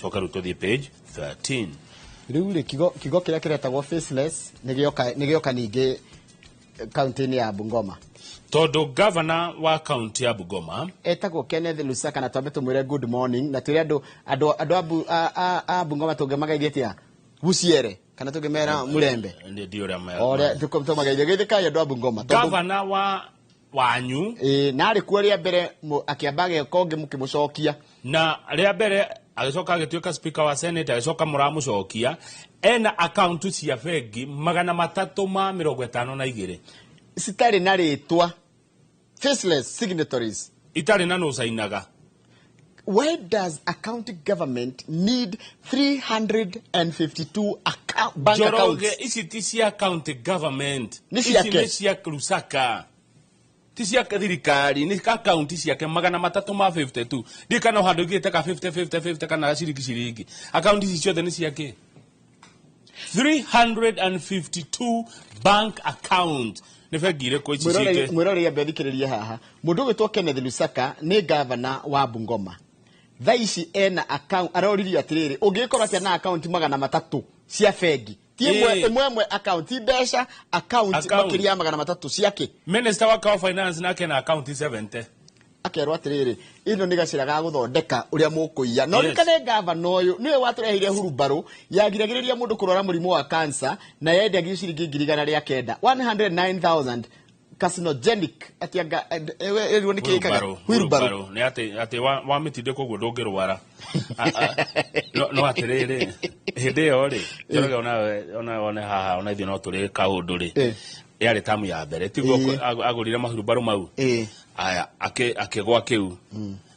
Coka rĩu tũthiĩ page 13. Rĩu rĩ, kigo kĩrĩa kĩretagwo faceless nĩ gĩoka ningĩ kaunti-inĩ ya Bungoma. Tondũ governor wa kaunti ya Bungoma etagwo Kenneth Lusaka, na twambe tũmwĩre good morning na twĩre andũ a Bungoma tũngĩmagaithia atĩa, buciere kana tũngĩmera mulembe? Ndi ũrĩa Ũrĩa tũmageithia, geithĩkai andũ a Bungoma. Governor wa wanyu. Ĩĩ, na arĩ kuo rĩa mbere akĩamba ageka ũngĩ mũkĩmũcokia. Na rĩa mbere agĩcoka agĩtuĩka speaker wa senate, agĩcoka mũramũcokia ena akaunti cia bengi 352. Citarĩ na rĩtwa, faceless signatories. Itarĩ na nũcainaga. Why does a county government need 352 bank Njoroge, accounts? Ici ti cia county government. Nĩ Ici ciake. nĩ cia Lusaka, ti cia thirikari, nĩ akaunti ciake 352. Ndiĩ kana handũ igĩte ka 50 50 50 kana ciringi ciringi. Akaunti ici ciothe nĩ ciake, 352 bank account. Nĩ bengi irĩkũ ici ciĩte? Mwĩroreri, ambe athikĩrĩrie haha. Mũndũ ũgwĩtwo Kenneth Lusaka nĩ gavana wa Bungoma. Thaa ici ena account, aroririo atĩrĩrĩ, ũngĩgĩkorwo atĩa na account 300 cia bengi, ti ĩmwe, ĩmwe ĩmwe account, ti mbeca, account? Account. Makĩria ya 300 ciake. Minister wa wa finance nake na akaunti 70. Akerwo atĩrĩrĩ, ĩno nĩ gacĩra ga gũthondeka ũrĩa mũkũiya. No ririkane gavana ũyũ nĩwe watũreheire hurumbarũ yagiragĩrĩria mũndũ kũrwara mũrimũ wa cancer na yendagio ciringi 900,000, 109,000, carcinogenic. Atianga ĩrwo nĩ kĩkaga wheelbarrow nĩ atĩ wa mĩtindĩko ũguo ndũngĩrwara. No atĩrĩrĩ, hĩndĩ ĩyo rĩ, Njoroge, onawe one haha, ona ithuĩ no tũrĩ kaũndũ rĩ, yarĩ tamu ya mbere tiguo? Agũrire mahurumbarũ mau aya, akĩgwa kĩu,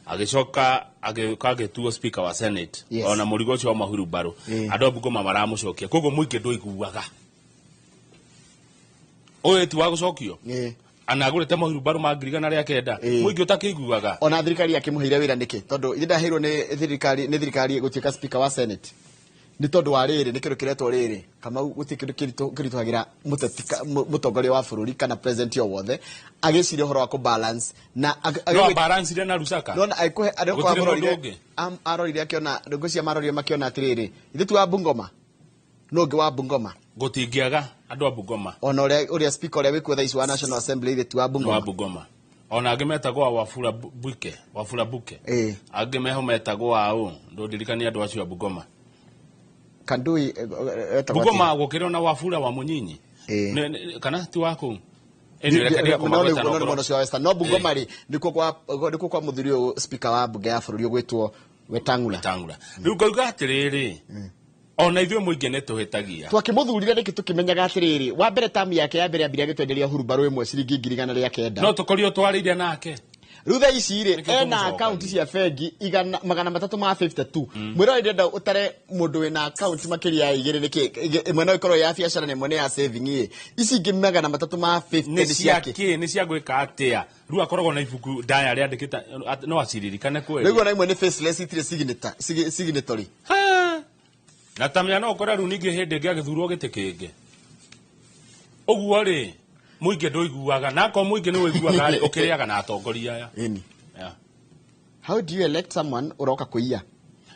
agĩcoka agĩũka agĩtuo speaker wa senate. Ona mũrigo ũcio wa mahurumbarũ, andũ a Bungoma maramũcokia, koguo mũingĩ ndũiguaga ũyũ ti wa gũcokio ana agũrĩte mahurumbarũ ma 900,000, mũingĩ ũtakĩiguaga. Ona thirikari yakĩmũheire wĩra nĩkĩ? Tondũ ithe ndaheirwo nĩ thirikari gũtuĩka speaker wa senate nĩ tondũ wa rĩrĩ, nĩ kĩndũ kĩretwo rĩrĩ, Kamau, gũtirĩ kĩndũ kĩritũhagĩra mũteti mũtongoria wa bũrũri kana president o wothe agĩciria ũhoro wa kũbalance na No abalancire na Lusaka. Nona aikũhe arĩa Gũtirĩ mũndũ ũngĩ. Arorire akĩona ngũcia, marorire makĩona atĩrĩrĩ, ithuĩ ti wa Bungoma, no ũngĩ wa Bungoma. Gũtingĩaga andũ a Bungoma. Ona ũrĩa speaker ũrĩa wĩkuo thaa ici wa National Assembly, ithuĩ ti wa Nĩ wa Bungoma. Bungoma. Ona angĩ metagwo a Wafula Bwike, Wafula Buke. Angĩ meho metagwo aũ, ndũndirikania andũ acio a Bungoma. Kandui etagwo Bungoma atĩa? gũkĩrĩ ona Wafula wa Mũnyinyi. Kana ti wa kũu. Anyway, reke ndige No kũmagweta no na no ũcio wa Western, no Bungoma rĩ, nĩkuo kwa mũthuri ũyũ speaker wa mbunge ya bũrũri ũgwĩtwo Wetang'ula. Wetang'ula. Rĩu ngauga atĩrĩrĩ, ona ithuĩ mũingĩ nĩ tũhĩtagia. Twakĩmũthurire nĩkĩ tũkĩmenyaga atĩrĩrĩ, wa mbere tamu yake ya mbere ambire agĩtwenderia hurumbarũ ĩmwe ciringi 900,000. No tũkorirwo twarĩire nake. Rĩu thaa ici rĩ, Nĩkĩo ena tũmũcokagia. akaunti cia bengi 352. Mwĩrore, ndĩrenda ũtare mũndũ wĩna akaunti makĩria ya igĩrĩ nĩkĩ, ĩmwe no ĩkorwo ya biacara na ĩmwe nĩ ya saving ĩ. Ici ingĩ 350 nĩ nĩ cia ciake? Kĩ nĩ cia gwĩka atĩa? Rĩu akoragwo na ibuku ndaya rĩandĩkĩte, no aciririkane kweli? Rĩu ona imwe nĩ faceless, itirĩ signatory. Na tamenya no ũkore rĩu ningĩ hĩndĩ ĩngĩ agĩthurwo gĩtĩ kĩngĩ ũguo rĩ, mũingĩ ndũiguaga, na akorwo mũingĩ nĩ ũiguaga rĩ, ũkĩrĩaga na atongoria aya. Ĩni. Yeah. How do you elect someone ũroka kũiya?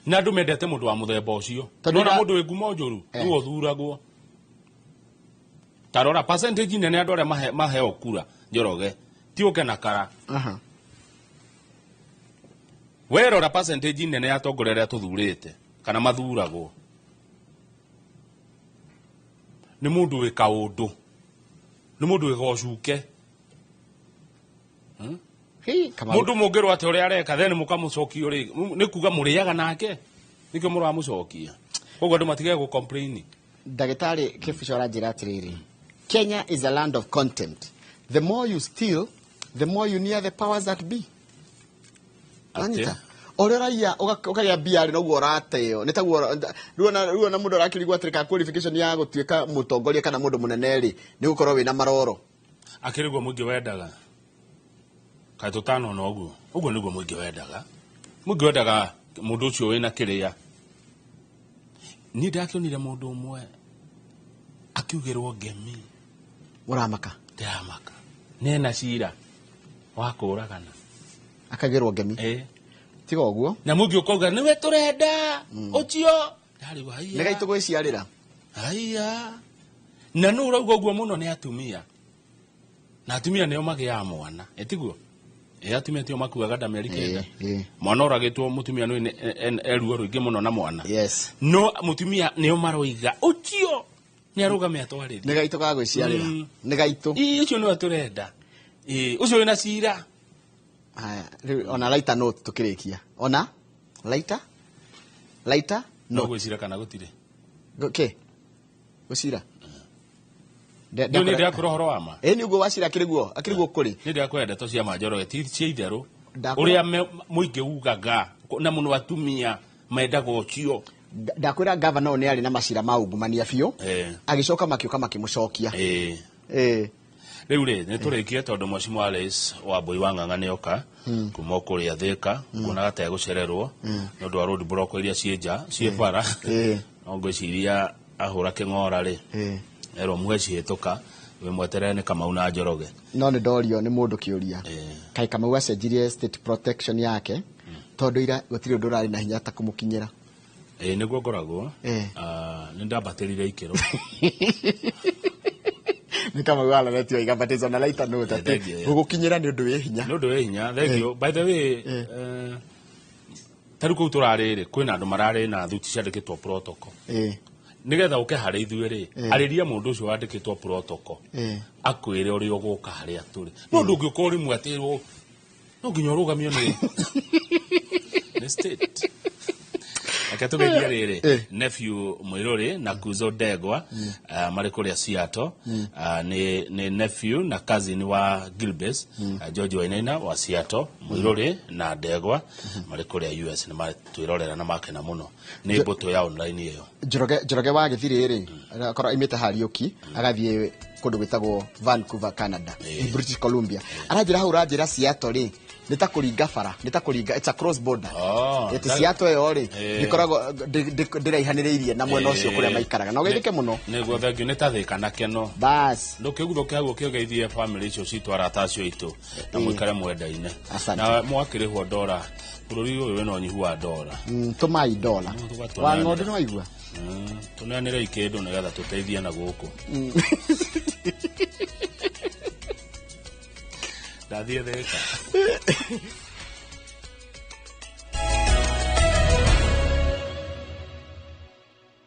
Na andũ mendete mũndũ wa mũthemba ũcio. Tondũ Nona mũndũ wĩ ngumo njũru nĩwe ũthuragwo. Ta rora percentage nene, andũ arĩa maheo kura Njoroge ti ũke na kara. Werora percentage nene ya atongoria arĩa tũthurĩte kana mathuragwo nĩ mũndũ wĩ kaũndũ, nĩ mũndũ wĩ gocuke. Mũndũ mũngĩrwo atĩ ũrĩa areka then mũkamũcokia rĩ, nĩ kuga mũrĩaga nake nĩkĩo mũramũcokia. Koguo andũ matige gũ complain. Ndagĩtarĩ Kĩbuco aranjĩra atĩrĩrĩ, Kenya is a land of contempt. The more you steal, the more you near the powers that be. Anyita. Ũrĩa ũraiya ũkagĩa mbia rĩ, noguo ũrateo. Nĩ taguo rĩu ona mũndũ arakĩrigwo atĩrĩ ka qualification ya gũtuĩka mũtongoria kana mũndũ mũnene rĩ, nĩ gũkorwo wĩna maroro. Akĩrĩ guo mũingĩ wendaga. Kaĩ tũtanona ũguo. Ũguo nĩguo mũingĩ wendaga. Mũingĩ wendaga mũndũ ũcio wĩna kĩrĩa. Niĩ ndakĩonire mũndũ ũmwe akiugĩrwo ngemi. Ũramaka? Ndĩramaka. Nena cira wa kũragana. Akagĩrwo ngemi? Tiga ũguo. Na mũingĩ ũkauga nĩwe tũrenda ũcio. Ndarĩgwo haiya. Nĩ gaitũ gwĩciarĩra. Haiya. Na nũ ũrauga ũguo mũno nĩ atumia. Na atumia nĩo magĩaga mwana. Ĩtiguo? Atumia tio makuaga nda mĩeri 9. Mwana ũragĩtwo mũtumia nĩ eruo rũingĩ mũno na mwana. Yes. No mũtumia nĩo maroiga ũcio nĩ arũgame atwarĩrie. Nĩ gaitũ ga gwĩciarĩra. Nĩ gaitũ. Ũcio nĩwe tũrenda. Ũcio wĩna cira. Haya, rĩu ona lighter note tũkĩrĩkia. Ona lighter? Lighter No gwĩcira kana gũtirĩ? Kĩ? Gũcira? Nĩ ndĩrakwĩra ũhoro wa ma. Ĩ nĩ ũguo wacira akĩrĩ guo, akĩrĩ guo kũrĩ. Nĩ ndĩrakwĩra ndeto cia ma Njoroge ti cia itherũ. Ũrĩa mũingĩ ugaga na mũno atumia mendaga ũcio. Ndakwĩra gavana ũyũ nĩ arĩ na macira ma ungumania biũ. Agĩcoka makĩũka makĩmũcokia. Rĩu rĩ nĩ tũrĩkie tondũ Mheshimiwa Alice Wambui wa Ng'ang'a nĩoka kuma kũrĩa Thĩka kuonaga ta egũcererwo nĩ ũndũ wa road block iria ciĩ nja ciĩ bara. No ngwĩciria ahũra kĩng'ora rĩ erwo muhe cihĩtũka wĩmweterere nĩ Kamau na Njoroge. No nĩ ndorio nĩ mũndũ kĩũria kaĩ Kamau acenjirie state protection yake tondũ ira gũtirĩ ũndũ ũrarĩ na hinya ta kũmũkinyĩra. Nĩguo ngoragwo. Nĩ ndambatĩrire ikĩro. Nĩ Kamau aroretio igabatizwo na lighter note atĩ gũgũkinyĩra nĩ ũndũ wĩ hinya. Nĩ ũndũ wĩ hinya. Thank you. By the way, ta rĩu kũu tũrarĩ rĩ, kwĩna andũ mararĩ na thuti ciandĩkĩtwo protocol. Nĩgetha ũke harĩ ithuĩ rĩ, arĩria mũndũ ũcio wandĩkĩtwo protocol. Akwĩre ũrĩa ũgũka harĩa tũrĩ. No ndũngĩũka ũrĩmwe atĩ no nginya ũrũgamio nĩ state. Reke tũgeithie rĩrĩ nephew Mũirũrĩ na Kuzo Ndegwa marĩ kũrĩa Seattle. Nĩ nephew na cousin wa Gilbes George Wainaina wa Seattle. Mũirũrĩ na Ndegwa marĩ kũrĩa US nĩ matwĩrorera na makena mũno nĩ mbũtũ ya online ĩyo. Njoroge wa Gĩthirĩ rĩ, akorwo aimĩte Hariũki agathiĩ kũndũ gwĩtagwo Vancouver, Canada, British Columbia. Aranjĩra hau ũranjĩra Seattle rĩ nĩ ta kũringa bara, nĩ ta kũringa, it's a cross border. Ĩtĩ Seattle ĩyo rĩ ndĩkoragwo ndĩraihanĩrĩirie na mwena ũcio kũrĩa maikaraga. Na ũgeithĩke mũno. Nĩguo thengiũ nĩ ta Thĩka na Keno. Bas. Ndũkĩguthũke hau ũkĩgeithie family icio citũ arata acio aitũ na mũikare mwendaine. Na mwakĩrĩhwo ndora, bũrũri ũyũ wĩna ũnyihu wa ndora. Tũmai ndora. Wa ng'ondu nĩ waigua? Tũneanĩrei kĩndũ nĩgetha tũteithie na gũkũ. Ndathiĩ Thĩka.